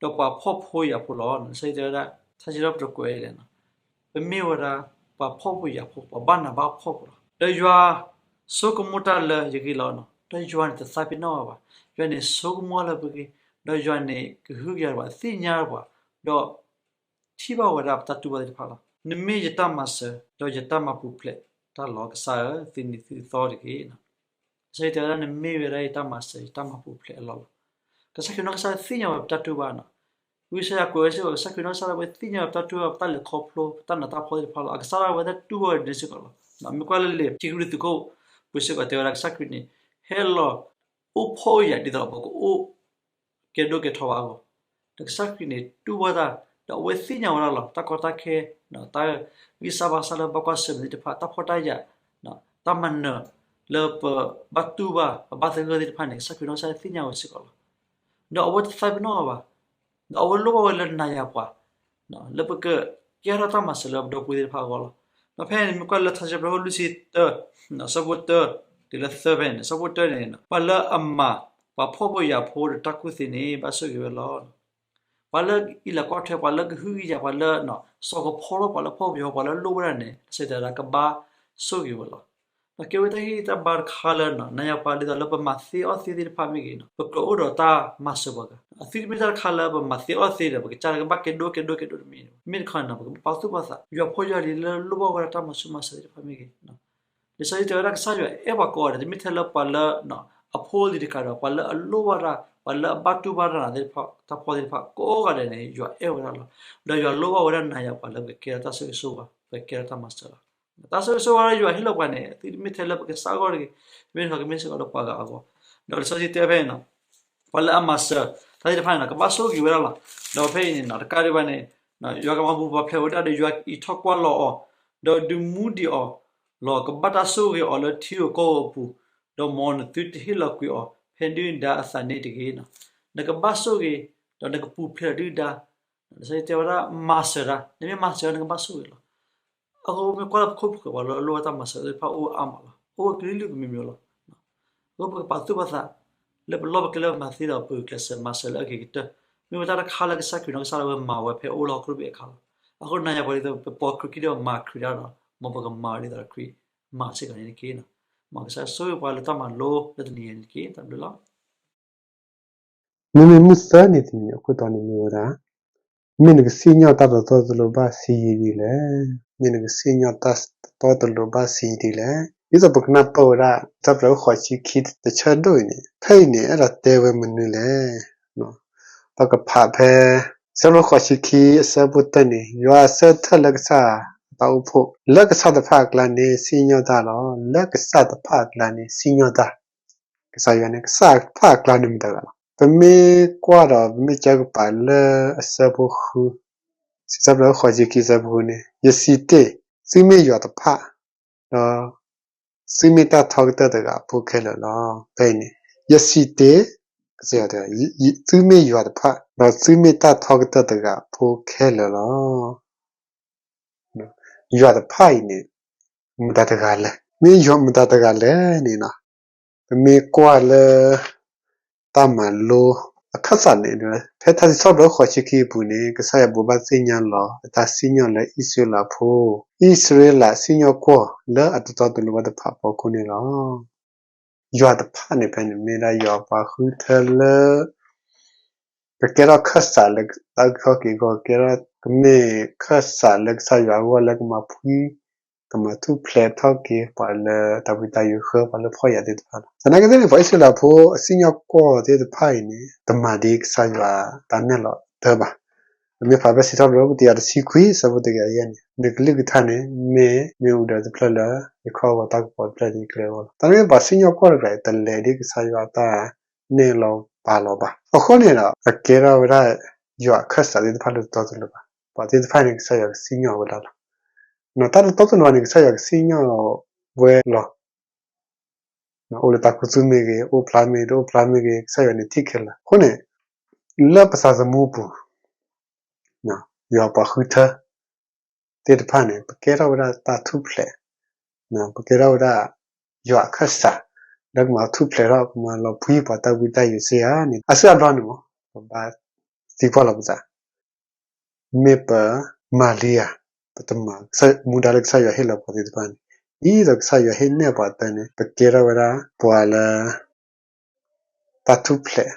ဒီးပှၤဖှီၣ်ဖိယာ်ဖိလီၤ. လံာ်စီဆှံတဲဝဲဒၣ် တၢ်စံးထီၣ်ပတြၢၤကွဲးဒ်လဲၣ်နီၤ, ပမ့ၢ်ဝဲဒၣ် ပှၤဖှီၣ်ဖိယာ်ဖိ ပှၤဘၣ်နးဘၣ်ဖှီၣ်ဖိလီၤ. ဒီးယွၤဆိကမိၣ်တၢ်လၢယဂ့ၢ်လီၤနီၤ, ဒီးယွၤန့ၣ်တသးပ့ၤနီၣ်အီၤဘၣ်, ယွၤန့ၣ်ဆိကမိၣ်လၢပဂ့ၢ်, ဒီးယွၤန့ၣ်ကဟုကယာ်ပှၤ သ့ၣ်ညါပှၤ, ဒီး ထံၣ်ဘၣ်ဝဲဒၣ်ပတၢ်တူၢ်ဘၣ်သ့ၣ်တဖၣ်လီၤ. နမ့ၢ်ယတၢ်မၤစၢၤ ဒီးယတၢ်မၤပူၤဖျဲးတၢ်လီၤ. ကစၢ်ဧၢ, သုနံၤသုသီတက့ၢ်. ကစၢ်ယွၤတဲဝဲဒၣ် နမ့ၢ်ဝဲဒၣ်ယတၢ်မၤစၢၤ ယတၢ်မၤပူၤဖျဲးအလီၢ်လီၤ. ကစၢ်ခရံာ်နီၢ်ကစၢ်သ့ၣ်ညါဝဲပတၢ်တူၢ်ဘၣ်နီၤ. ဝံယၡါယၤကွဲးဝဲစ့ၢ်ကီး ကစၢ်ခရံာ်နီၢ်ကစၢ်ဒၣ်ဝဲသ့ၣ်ညါဝဲပတၢ်တူၢ်ဘၣ် ပတၢ်လဲၤခီဖျိ ပတၢ်နးတၢ်ဖှီၣ်သ့ၣ်တဖၣ်လီၤ. အကစၢ်ဒၣ်ဝဲတၢ်တူၢ်ဘၣ်ဝဲဒ်န့ၣ်စ့ၢ်ကီးလီၤ. မ့ၢ်ကွၢ်လၢလံာ်ခံကရံၣ်သူးခိၣ်ပူၤစ့ၢ်ကီးတဲဝဲဒၣ် ကစၢ်ခရံာ်န့ၣ် ဟဲလီၤအိၣ်ဖှီၣ်အိၣ်ယာ်ဒ်သိးပကအိၣ် ကဲဒိၣ်ကဲထီဘၣ်အဂီၢ်, ဒီးကစၢ်ခရံာ်န့ၣ်တူၢ်ဘၣ်တၢ်, ဒီးအဝဲသ့ၣ်ညါဝဲဒၣ်လီၤ တၢ်ကီတၢ်ခဲ, တၢ်ဂံၢ်စၢ်ဘါစၢ်လၢဘၣ်ကွၢ်ဆၢၣ်မဲာ်သ့ၣ်တဖၣ်, တၢ်ဖှီၣ်တၢ်ယာ်, တၢ်မၤနၢၤလၢပဘၣ်တူၢ်ဘၣ် ပဘၣ်သဂၢၢ်သ့ၣ်တဖၣ်န့ၣ် ကစၢ်ခရံာ်နီၢ်ကစၢ်သ့ၣ်ညါဝဲစ့ၢ်ကီးလီၤ. ဒီးအဝဲတသးပ့ၤနီၣ်အီၤဘၣ်, ဒီးအဝဲလိၣ်ဘၣ်ဝဲလၢနၤယၤပှၤ လၢပကကဲထီၣ်တၢ်မၤစၢၤလၢပဒီပုၢ်ဝဲၢ်သ့ၣ်တဖၣ်အဂီၢ်လီၤ. ဒီးဖဲန့ၣ် မ့ၢ်ကွၢ်လၢထါစံးထီၣ်ပတြၢၤခိၣ်လွံၢ်ဆံတၢ အဆၢဖိတၢ တုၤလၢသၢဖဲန့ၣ်, အဆၢဖိတၢန့ၣ် ပှၤလၢအမၤပှၤဖှီၣ်ဖိယာ်ဖိဒီးတၢ်ကူၣ်သ့န့ၣ် ဘၣ်ဆိၣ်ဂ့ၤဝဲလီၤ. ပှၤလၢအအံးလီၤကွၢ်ထွဲ ပှၤလၢကဟုကယာ် ပှၤလၢ စီၤကဖီထီၣ် ပှၤလၢဖှီၣ်ဖိယာ်ဖိ ပှၤလၢလိၣ်ဝဲဒၣ်န့ၣ် ကစၢ်ယွၤတဲဝဲဒၣ်ကဘၣ်ဆိၣ်ဂ့ၤဝဲလီၤ. ဒီးကဲဝဲတၢ်ဂံၢ်တၢ်ဘါတခါလၢ နၤယၤပှၤဒ်သိးလၢပမၤသ့အီၣ်သ့သ့ၣ်တဖၣ်မ့ၢ်ဂ့ၤနီၤ, ပကြၢးအိၣ်ဒီးတၢ်မၤစၢၤပှၤဂၤ, အသုတမ့ၢ်တၢ်တခါလၢပမၤသ့အီၣ်သ့ဒီး ပကစၢ်လၢကဘၣ်ကဲဒိၣ်ကဲဒိၣ်ကဲဒိၣ်တမ့ၢ်န့ၣ်, မ့ၢ်တခီန့ၣ်နီၤ ပကပာ်သူၣ်ပာ်သး ယွၤဖှီၣ်ယွၤလံၤလၢလိၣ်ဘၣ်ဝဲဒၣ်တၢ်မၤဆူးမၤစၢၤသ့ၣ်တဖၣ်မ့ၢ်ဂ့ၤ လံာ်စီဆှံတဲဝဲဒၣ် ကစၢ်ယွၤအဲၣ်ပှၤကိးဂၤဒဲး, တမ့ၢ်ထဲလၢပှၤလၢအဖိအလံၤတကးဒီး ပှၤလၢအလိၣ်ဘၣ်တၢ် ပှၤလၢအဘၣ်တူၢ်ဘၣ်တၢ်နးသ့ၣ်တဖၣ် တၢ်ဖှီၣ်သ့ၣ်တဖၣ် ကိးဂၤဒဲးန့ၣ် ယွၤအဲၣ်ဝဲဒၣ်လီၤ. ဒီးယွၤလိၣ်ဘၣ်ဝဲဒၣ်နၤယၤပှၤလၢပကကဲထီၣ်တၢ်ဆိၣ်ဂ့ၤဆိၣ်ဝါ, ပကကဲထီၣ်တၢ်မၤစၢၤလီၤ. တၢ်ဆိၣ်ဂ့ၤဆိၣ်ဝါလၢယွၤဟ့ၣ်လီၤပှၤန့ၣ် သုတမ့ၢ်ထဲလၢပကစၢ်အဂီၢ်တဂ့ၤ, မ့ၢ်တခီကမ့ၢ်စ့ၢ်ကီးလၢပှၤဂၤအဂီၢ်. ဒီးလံာ်စီဆှံတဲဖဲန့ၣ်နီၤ ပှၤလၢအမၤစၢၤတၢ်သ့ၣ်တဖၣ်န့ၣ်နီၤ ကဘၣ်ဆိၣ်ဂ့ၤဝဲဒၣ်လီၤ. ဒီးဖဲအံၤန့ၣ်နီၤ တကးဒံးဘၣ်န့ၣ် ယွၤကမၤပူၤဖျဲးဝဲဒၣ်ဒီး ယွၤကအံးထီၣ်ကွၢ်လီၤအီၤ, ဒီးဒုးမူဒံးအီၤလီၤ. ကဘၣ်တၢ်ဆိၣ်ဂ့ၤအီၤလၢထံဧိၤကီၢ်ဧိၤအပူၤ, ဒီးမ်နသုတဟ့ၣ်လီၤကွံာ်အီၤ ဖဲဒုၣ်ဒါအသးန့ၣ်တဂ့ၤနီၤ. နကဘၣ်ဆိၣ်ဂ့ၤ ဒီးနကပူၤဖျဲးဒုၣ်ဒါ လံာ်စီဆှံတဲဝဲဒၣ် မၤစၢၤတၢ်, နမ့ၢ်မၤစၢၤတၢ် နကဘၣ်ဆိၣ်ဂ့ၤလီၤ. အဃိမ့ၢ်ကွၢ်လၢပခိၣ်ပဃၢၤ ပှၤလၢအလိၣ်ဘၣ်တၢ်မၤစၢၤသ့ၣ်တဖၣ်အိၣ်အါမးလီၤ, အိၣ်ဝဲကလုာ်ကလုာ်ကမံၤမံၤလီၤ. အဃိပကပာ်သူၣ်ပာ်သး လၢပလီၢ်ပကျဲလၢပမၤသ့ဒီး ပဂုာ်ကျဲးစၢးမၤစၢၤလၢအဂ့ၤကတၢၢ်, မ့ၢ်ဝဲတၢ်တခါလၢကစၢ်ခရံာ်နီၢ်ကစၢ်ဒၣ်ဝဲမၤဝဲဖဲအိၣ်လၢဟီၣ်ခိၣ်တဘ့ၣ်အခါလီၤ. အဃိနၤယၤပှၤဒ်သိး ပပိာ်ခရံာ်ခံဒီးမၤခရံာ်တၢ်ဒီး မ်ပကမၤဒ်သိးဒီးခရံာ်မၤစ့ၢ်ကီးန့ၣ်တက့ၢ်. မ်ကစၢ်ဆိၣ်ဂ့ၤပှၤလၢတၢ်မၤလိလၢတနံၤအံၤန့ၣ်တက့ၢ်. တၢ်ဘျုးလီၤ. မ့မ့ၢ်မုၢ်သၢနံၤတနံၤအခိၣ်တီန့ၣ်မ့ၢ်ဝဲဒၣ် မ့ၢ်နကစံၣ်ညီၣ်တၢ်တတီတလိၤဘၣ်ဆံးယံာ်ဒ်လဲၣ်. မ့ၢ်နကစံၣ်ညီၣ်တၢ်တတီတလိၤဘၣ်ဆံးယံာ်ဒ်လဲၣ်. ဒ်သိးပကနၢ်ပၢၢ်ဝဲဒၣ် စံးထီၣ်ပတြၢၤခိၣ်ဃိးဆံခံတဆၢဒိၣ်အံၤန့ၣ် ဖဲအံၤန့ၣ် အဲၣ်ဒိးတဲဝဲမနုၤလဲၣ်. ပကဖးဖဲ စံးထီၣ်ပတြၢၤခိၣ်ဃိးဆံခံအဆၢဖိတၢန့ၣ် ယွၤဆၢထၢၣ်လၢကစၢ်အတၢ်အိၣ်ဖှိၣ် လၢကစၢ်တဖၣ်အကျါန့ၣ် စံၣ်ညီၣ်တၢ်လီၤ. လၢကစၢ်တဖၣ်အကျါန့ၣ် စံၣ်ညီၣ်တၢ် ကစၢ်ယွၤန့ၣ် ကစၢ်တဖၣ်အကျါန့ၣ်မတၤတဂၤလဲၣ်. ပမ့ၢ်ကွၢ်ဒီး ပမ့ၢ်ကဲကပၤလၢအဆၢဖိဃု, စံးထီၣ်ပတြၢၤခိၣ်ဃိးဆံခံအဆၢဖိဃုန့ၣ် ယစံးတ့ၢ်, သုမ့ၢ်ယွၤတဖၣ်, ဒီးသုမ့ၢ်တၢ်ထီကတၢၢ်တဂၤအဖိခဲလၢာ်လီၤ. ဖဲအံၤန့ၣ် ယစံးတ့ၢ်, ကစၢ်ယွၤတဲ, သုမ့ၢ်ယွၤတဖၣ်, ဒီးသုမ့ၢ်တၢ်ထီကတၢၢ်တဂၤအဖိခဲလၢာ်လီၤ. ယွၤတဖၣ်အံၤန့ၣ် မတၤတဂၤလဲၣ်. မ့ၢ်ယွၤမတၤတဂၤလဲၣ်န့ၣ်လီၤ. ပမ့ၢ်ကွၢ်လၢ တၢ်မၤလိအခၢၣ်စးန့ၣ် ဖဲထါစံးထီၣ်ပတြၢၤခိၣ်ဃိးဆံခံအပူၤန့ၣ် ကစၢ်ယွၤဘိးဘၣ်သ့ၣ်ညါလီၤ အတၢ်စံၣ်ညီၣ်လၢအံၣ်စရ့လးဖိ, အံၣ်စရ့လးစံၣ်ညီၣ်ကွီၢ်လၢအတတီတလိၤဘၣ်တဖၣ်အဖီခိၣ်န့ၣ်လီၤ. ယွၤတဖၣ်န့ၣ် ဖဲန့ၣ်မ့ၢ်ဒၣ်ယွၤပှၤဃုထၢလၢ ကကဲထီၣ်ခၢၣ်စးလၢတၢ်အုၣ်က့ၤခီၣ်က့ၤအဂီၢ်, ကဲထီၣ်ကမ့ၢ်ခၢၣ်စးလၢကစၢ်ယွၤအဂီၢ်လၢကမၤဖှံ, ကမၤထူၣ်ဖျဲးထီၣ်က့ၤပှၤလၢတၢ်ပှံၤတၢ်ယိးဃၢ ပှၤလၢဖှီၣ်ယာ်သ့ၣ်တဖၣ်လီၤ. သနာ်က့သ့ၣ်န့ၣ် ပှၤအံၣ်စရ့လးဖိအစံၣ်ညီၣ်ကွီၢ်သ့ၣ်တဖၣ်အံၤန့ၣ် တမၤဒ်ကစၢ်ယွၤတၢ်နဲၣ်လီၤတၢ်ဘၣ်. ပမ့ၢ်ဖးဖဲစံးထီၣ်ပတြၢၤခိၣ်တကယၤတဆံခွံ အဆၢဖိတကယၤယဲၢ်န့ၣ် နကလုၢ်ကထါန့ၣ် မ့ၢ်မ့ၣ်အူဒၢတဖျၢၣ်လၢ ယခီၣ်ဂီၤတၢ်ကပီၤတဖျၢၣ်လၢယကျဲအဂီၢ်လီၤ. သနာ်က့ပှၤစံၣ်ညီၣ်ကွီၢ်တဂၤအံၤ တလဲၤဒ်ကစၢ်ယွၤတၢ်နဲၣ်လီၤပာ်လီၤဘၣ်. အဃိန့ၣ်ဒီး အကဲထီၣ်ဝဲဒၣ်ယွၤအခၢၣ်စးသ့ၣ်တဖၣ်လၢတတီတလိၤဘၣ်. ပှၤသ့ၣ်တဖၣ်န့ၣ် ကစၢ်ယွၤကစံၣ်ညီၣ်ဝဲဒၣ်လီၤ. တၢ်တတီတလိၤန့ၣ် ကစၢ်ယွၤကစံၣ်ညီၣ်ဝဲလီၤ. အိၣ်လၢတၢ်ခူသူၣ်မ့ၢ်ဂ့ၤ, အိၣ်ဖျါမ့ၢ်ဂ့ၤ, တအိၣ်ဖျါမ့ၢ်ဂ့ၤ, ကစၢ်ယွၤန့ၣ်ထံၣ်ခဲလၢာ်. အဃိန့ၣ် လၢပသးသမူပူၤ ယွၤပှၤဃုထၢသ့ၣ်တဖၣ်န့ၣ် ပကဲထီၣ်ဝဲဒၣ်တၢ်ထူၣ်ဖျဲး, ပကဲထီၣ်ဝဲဒၣ်ယွၤအခၢၣ်စး, ဒီးကမၤထူၣ်ဖျဲးထီၣ် ကမၤလီၤဖှံပှၤတၢ်ဝံတၢ်ယိးစ့ဧါန့ၣ် အဆၢအဘျီန့ၣ်မ့ၢ် ပဘၣ်သံကွၢ်လီၤပသး, မ့ၢ်ပမၤလံဧါ, ပတမၤမူဒါလၢကစၢ်ယွၤဟ့ၣ်လီၤပှၤသ့ၣ်တဖၣ်န့ၣ်, ဒ်သိးကစၢ်ယွၤဟ့ၣ်နဲၣ်ပှၤတၢ်န့ၣ် ပကဲထီၣ်ဝဲဒၣ်ပှၤလၢ တၢ်ထူၣ်ဖျဲး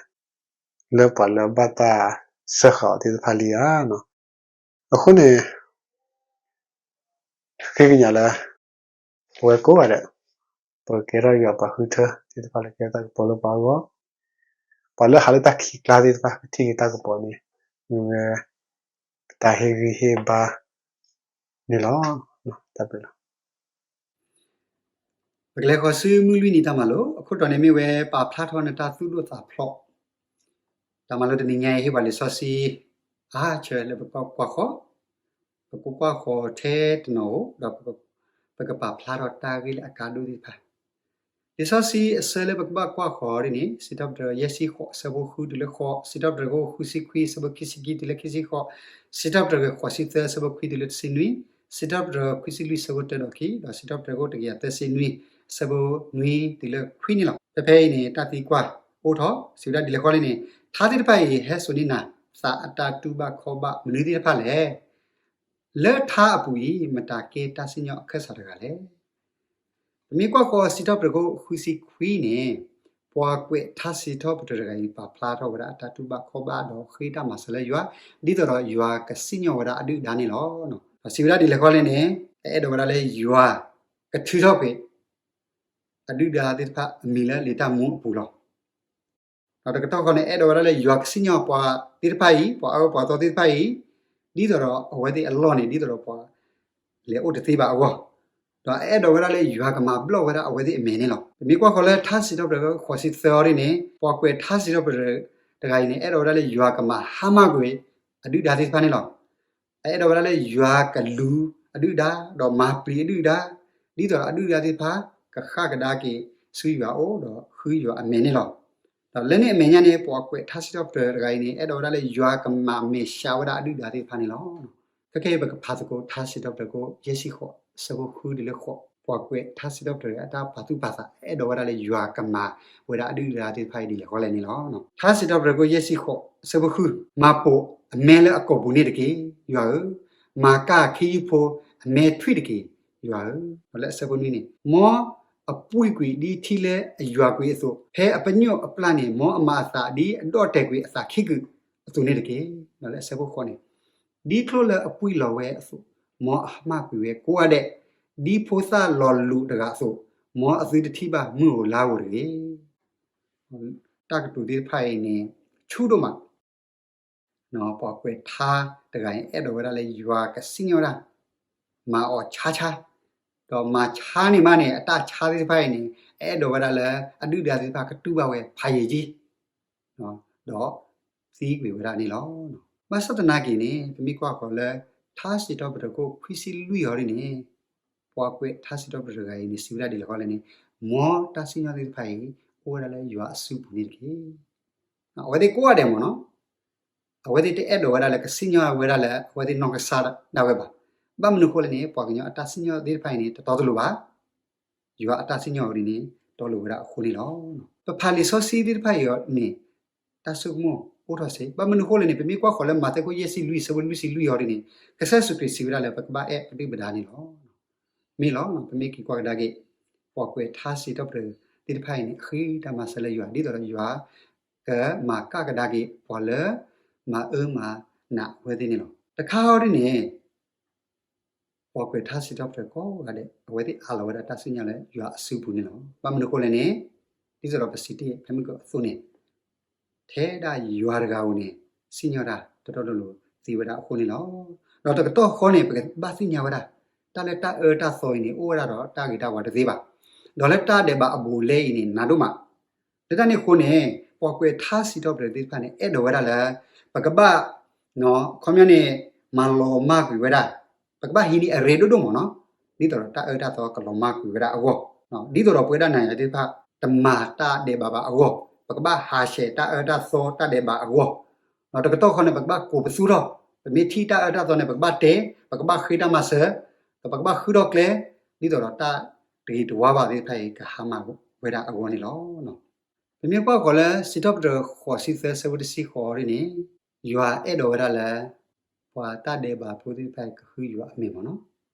လၢပှၤလၢအဘၣ်တၢ်စၢဃာ်အီၤသ့ၣ်တဖၣ်လံဧါ. အဃိန့ၣ် ဃ့ကညးလၢ ပဝဲကိးဂၤဒဲး ပကဲထီၣ်ယွၤပှၤဃုထၢသ့ၣ်တဖၣ်လၢကဲတၢ်ကပီၤလၢပှၤအဂီၢ်, ပှၤလၢဟးလၢတၢ်ခံးကျါသ့ၣ်တဖၣ် ကထံၣ်က့ၤတၢ်ကပီၤန့ၣ် မ့ၢ်ဝဲပတၢ်ဟ့ၣ်ဂံၢ်ဟ့ၣ်ဘါန့ၣ်လီၤ. တၢ်ဘျုးလီၤ. ပကလဲၤဃီၤဆူမုၢ်လွံၢ်နံၤတၢ်မၤလိ, အခိၣ်တီန့ၣ်မ့ၢ်ဝဲ ပာ်ဖျါထီၣ်နတၢ်သူၣ်ဒိၣ်သးဖျိး. တၢ်မၤလိတနံၤညါအံၤ ဟ့ၣ်ပှၤလံာ်စီဆှံအါဆၢလၢပကကွၢ်ဃီၤ, ပကကွၢ်ဃီၤထဲတနီၤဧိၤ, ဒီးပကပာ်ဖျါထီၣ်တၢ်ဂ့ၢ်လၢအကါဒိၣ်သ့ၣ်တဖၣ်. လံာ်စီဆှံအဆၢလၢပကဘၣ်ကွၢ်ဃီၤဒ်န့ၣ် စံးထီၣ်ပတြၢၤယဲၢ်ဆံဃိး အဆၢဖိဃုတုၤလၢဃိး, စံးထီၣ်ပတြၢၤခိၣ်ဃုဆံခွံ အဆၢဖိခံဆံခံတုၤလၢခံဆံဃိး, စံးထီၣ်ပတြၢၤခွံဆံသၢ အဆၢဖိခွံတုၤလၢတဆံနွံ, စံးထီၣ်ပတြၢၤခွံဆံလွံၢ် အဆၢဖိတၢဒီးခံ, ဒီးစံးထီၣ်ပတြၢၤခိၣ်တကယၤသၢဆံနွံ အဆၢဖိနွံတုၤလၢခွံန့ၣ်လီၤ. ဖဲဖဲအံၤန့ၣ် တၢ်သံကွၢ်အိၣ်ထီၣ် စံးဝဲဒၣ်ဒ်လဲၣ်ဃီလဲၣ်န့ၣ်, ထါသ့ၣ်တဖၣ်အံၤ ဟဲစိာ်န့ၢ်နၤသးအတၢ်တူၢ်ဘၣ်ခီဘၣ်မနုၤသ့ၣ်တဖၣ်လဲၣ်. လၢထါအပူၤအံၤ မတၤကဲတၢ်စံၣ်ညီၣ်အခၢၣ်စးတဂၤလဲၣ်. ပမ့ၢ်ကွၢ်ဃီၤစံးထီၣ်ပတြၢၤခိၣ်ဃုဆံခွံန့ၣ်, ပှၤကွဲးထါစံးထီၣ်ပတြၢၤတဂၤအံၤ ပာ်ဖျါထီၣ်ဝဲဒၣ်အတၢ်တူၢ်ဘၣ်ခီဘၣ်ဒီးဃ့တၢ်မၤစၢၤလၢယွၤ, ဒ်သိးဒီးယွၤကစံၣ်ညီၣ်ဝဲဒၣ်အဒုၣ်အဒါန့ၣ်လီၤ. ဒီးစံးဝဲဒၣ်ဒ်လဲၣ်ဃီလဲၣ်န့ၣ်, အအဲၣ်ဒိးဝဲဒၣ်လၢယွၤကထုးထီၣ်ကွံာ် အဒုၣ်ဒါသ့ၣ်တဖၣ်အမံၤလၢလံာ်တၢ်မူအပူၤလီၤ. ဒီးတကတီၢ်ဃီန့ၣ် အဲၣ်ဒိးဝဲဒၣ်လၢယွၤကစံၣ်ညီၣ်ပှၤသ့ၣ်တဖၣ်အံၤ, ပှၤအၢပှၤသီသ့ၣ်တဖၣ်အံၤ, ဒ်သိးဒီးအဝဲသ့ၣ်အလီၢ်န့ၣ် ဒ်သိးဒီးပှၤလဲၤအိၣ်တသ့ဘၣ်အဂီၢ်, ဒီးအအဲၣ်ဒိးဝဲဒၣ်လၢယွၤကမၤဘျီၣ်ဝဲဒၣ်အဝဲသ့ၣ်အမဲာ်န့ၣ်လီၤ. ပမ့ၢ်ကွၢ်ဃီၤလၢထါစံးထီၣ်ပတြၢၤခိၣ်ဃိးဆံသၢအံၤဒ်န့ၣ်, ပှၤကွဲးထါစံးထီၣ်ပတြၢၤတဂၤအံၤန့ၣ် အဲၣ်ဒိးဝဲဒၣ်လၢယွၤကမၤဟါမၢ်ကွံာ်အဒုၣ်ဒါသ့ၣ်တဖၣ်န့ၣ်လီၤ. အအဲၣ်ဒိးဝဲဒၣ်လၢယွၤကလူၤအဒုၣ်ဒါ, ဒီးမၤပျံၤအဒုၣ်ဒါ, ဒ်သိးဒီးအဒုၣ်ဒါသ့ၣ်တဖၣ် ကဃၣ်ကဒါက့ၤဆူယွၤအအိၣ်ဒီးဃုယွၤအမဲာ်န့ၣ်လီၤ. ဒီးလၢန့ၣ်အမဲာ်ညါန့ၣ် ပှၤကွဲးထါစံးထီၣ်ပတြၢၤတဂၤအံၤန့ၣ် အဲၣ်ဒိးဝဲဒၣ်လၢယွၤကမၤမဲာ်ဆှးဝဲဒၣ်အဒုၣ်ဒါသ့ၣ်တဖၣ်န့ၣ်လီၤ. ခဲကနံၣ်အံၤ ပကဖးသကိးထါစံးထီၣ်ပတြၢၤခိၣ်ယဲၢ်ဆံဃိး အဆၢဖိဃုတုၤလၢဃိး, ပှၤကွဲးထါစံးထီၣ်ပတြၢၤအတၢ်ပာ်သူၣ်ပာ်သး အဲၣ်ဒိးဝဲဒၣ်လၢယွၤကမၤဝဲဒၣ်အဒုၣ်ဒါသ့ၣ်တဖၣ်အံၤဒ်လဲၣ်ဃီလဲၣ်န့ၣ်လီၤ. ထါစံးထီၣ်ပတြၢၤခိၣ်ယဲၢ်ဆံဃိး အဆၢဖိဃု, မၤပိာ်အမဲလၢအကိာ်ပူၤန့ၣ်တက့ၢ်, ယွၤဧၢ, မၤကၢ်ခ့ယုၢ်ဖိအမဲထွံၣ်တက့ၢ်, ယွၤဧၢ. ဒီးလၢအဆၢဖိနွံန့ၣ်, မ်အပှံၢ်ကွံာ်ဒ်ထံလၢအယွၤကွံာ်အသိး, ဖဲအပညိၣ်အပျၢ်န့ၣ် မ်အမၤအသးဒ်အဒီၣ်တဲာ်ကွံာ်အသးခံကုာ်အသိးန့ၣ်တက့ၢ်. ဒီးလၢအဆၢဖိဃိးန့ၣ်, ဒ်ချိၣ်လၢအပှံၢ်လီၤဝဲအသိး, မ်အဟါမၢ်ကွံာ်ဝဲကိးဂၤဒဲး, ဒ်ဖိသၣ်လီၤလူးတဂၤအသိး, မ်အသုတထံၣ်ဘၣ်မုၢ်ဧိၤလါဧိၤတဂ့ၤ. တၢ်ကတိၤသ့ၣ်တဖၣ်အံၤန့ၣ် ဆူၣ်ဒိၣ်မး, ပှၤကွဲးထါတဂၤအံၤ အဲၣ်ဒိးဝဲဒၣ်လၢယွၤကစံၣ်ညီၣ်ဝဲဒၣ်, မၤအီၤဆါဆါ, ဒီးမၤဆါန့ၢ်မးန့ၣ် အတၢ်ဆါသ့ၣ်တဖၣ်အံၤန့ၣ် အအဲၣ်ဒိးဝဲဒၣ်လၢအဒုၣ်ဒါသ့ၣ်တဖၣ်ကတူၢ်ဘၣ်ဝဲဖးယံာ်ကံ ဒီးသံကွံာ်ဝဲဒၣ်န့ၣ်လီၤ. ဘၣ်ဆၣ်သနာ်က့န့ၣ် ပမ့ၢ်ကွၢ်ဃီၤလၢ ထါစံးထီၣ်ပတြၢၤခိၣ်ခွံဆံလွံၢ်အံၤဒ်န့ၣ်, ပှၤကွဲးထါစံးထီၣ်ပတြၢၤတဂၤအံၤန့ၣ် စံးဝဲဒၣ်ဒ်လဲၣ်ဃီလဲၣ်န့ၣ်, မ်တၢ်စံၣ်ညီၣ်သ့ၣ်တဖၣ်အံၤ အိၣ်ဝဲဒၣ်လၢယွၤအစုပူၤန့ၣ်တက့ၢ်. အဝဲသ့ၣ်ကိးဂၤဒဲးမ့ၢ်နီၤ, အဝဲသ့ၣ်တအဲၣ်ဒိးဝဲဒၣ်လၢကစံၣ်ညီၣ်ဝဲဒၣ်လၢအဝဲသ့ၣ်နီၢ်ကစၢ်ဒၣ်ဝဲဘၣ်. ဘၣ်မနုၤအဃိလဲၣ်န့ၣ် ပှၤကညီအတၢ်စံၣ်ညီၣ်သ့ၣ်တဖၣ်အံၤန့ၣ် တတီတလိၤဘၣ်. ယွၤအတၢ်စံၣ်ညီၣ်အံၤဒ်န့ၣ် တီလိၤဝဲဒၣ်အဃိန့ၣ်လီၤ. ပဖးလံာ်စီဆှံသ့ၣ်တဖၣ်အံၤန့ၣ် တၢ်ဆိကမိၣ်အိၣ်ထီၣ်စ့ၢ်, ဘၣ်မနုၤအဃိလဲၣ်န့ၣ် ပမ့ၢ်ကွၢ်ဃီၤလၢမးသဲခိၣ်ယဲၢ်ဆံလွံၢ် အဆၢဖိလွံၢ်ဆံလွံၢ်အံၤဒ်န့ၣ် ကစၢ်ယ့ၣ်ၡူးခရံာ်စံးဝဲဒၣ်လၢပကဘၣ်အဲၣ်ပဒုၣ်ပဒါန့ၣ်လီၤ. မ့ၢ်လီၤ, ပမ့ၢ်က့ၤကွၢ်ကဒါက့ၤ ပှၤကွဲးထါစံးထီၣ်ပတြၢၤသ့ၣ်တဖၣ်အံၤန့ၣ် အဃံတၢ်မၤစၢၤလၢယွၤ ဒ်သိးဒီးယွၤကမၤကၣ်ကဒါက့ၤ ပှၤလၢမၤအၢမၤနးအဝဲသ့ၣ်န့ၣ်လီၤ. တခါအံၤဒ်န့ၣ် ပှၤကွဲးထါစံးထီၣ်ပတြၢၤကိးဂၤဒဲး အဝဲသ့ၣ်အးလီၤဝဲဒၣ်တၢ်စံၣ်ညီၣ်လၢယွၤအစုပူၤန့ၣ်လီၤ. ဘၣ်မနုၤအဃိလဲၣ်န့ၣ် ဒ်သိးဒီးပစံးတ့ၢ်ဖဲမုၢ်ကၢအသိးန့ၣ် ထဲဒၣ်ယွၤတဂၤဧိၤန့ၣ် စံၣ်ညီၣ်တၢ်တတီတလိၤသ့ဝဲဒၣ်အဃိန့ၣ်လီၤ. ဒီးတကတီၢ်ဃီန့ၣ် ပကဘၣ်သ့ၣ်ညါဝဲဒၣ် တၢ်လၢတၢ်အၢတၢ်သီအံၤန့ၣ် အိၣ်ဝဲဒၣ်ဒီးတၢ်ဂ့ၤတၢ်ဝါတသ့ဘၣ်. ဒီးလၢတၢ်ဒဲးဘးအဘူးအလဲအံၤန့ၣ် နးဒိၣ်မး. လၢတၢ်န့ၣ်အဃိန့ၣ် ပှၤကွဲးထါစံးထီၣ်ပတြၢၤသ့ၣ်တဖၣ်န့ၣ် အဲၣ်ဒိးဝဲဒၣ်လၢ ပကဘၣ် ခီပညီန့ၣ် မၤလီၤမၢ်ကွံာ်ဝဲဒၣ် ပကဘၣ်ဟံးန့ၢ်အရ့ဒိၣ်ဒိၣ်မးနီၤ, ဒ်သိးဒီးတၢ်အၢတၢ်သီကလီၤမၢ်ကွံာ်ဝဲဒၣ်အဂီၢ်, ဒ်သိးဒီးပဝဲဒၣ်နၤယၤသ့ၣ်တဖၣ် တမၤတၢ်ဒဲးဘးဘၣ်အဂီၢ်, ပကဘၣ်ဟးဆှဲးတၢ်အၢတၢ်သီတၢ်ဒဲးဘးအဂီၢ်, ဒီးတကတီၢ်ဃီန့ၣ် ပကဘၣ်ကိးပသူထီၣ်, ပမ့ၢ်ထံၣ်တၢ်အၢတၢ်သီန့ၣ် ပကဘၣ်တဲ, ပကဘၣ်ဃ့တၢ်မၤစၢၤ, ပကဘၣ်ဃုထီၣ်ကျဲ, ဒ်သိးဒီးတၢ်တဂ့ၤတဝါဘၣ်သ့ၣ်တဖၣ်အံၤ ကဟါမၢ်ဝဲဒၣ်အဂီၢ်န့ၣ်လီၤ. ပမ့ၢ်ကွၢ်ဃီၤလၢစံးထီၣ်ပတြၢၤဃိးဆံသၢဆၢဖိတဆံဃိးန့ၣ်, ယွၤအဲၣ်ဒိးဝဲဒၣ်လၢ ပှၤတၢ်ဒဲးဘးဖိသ့ၣ်တဖၣ်အံၤကဃုယွၤအမံၤမ့ၢ်နီၤ.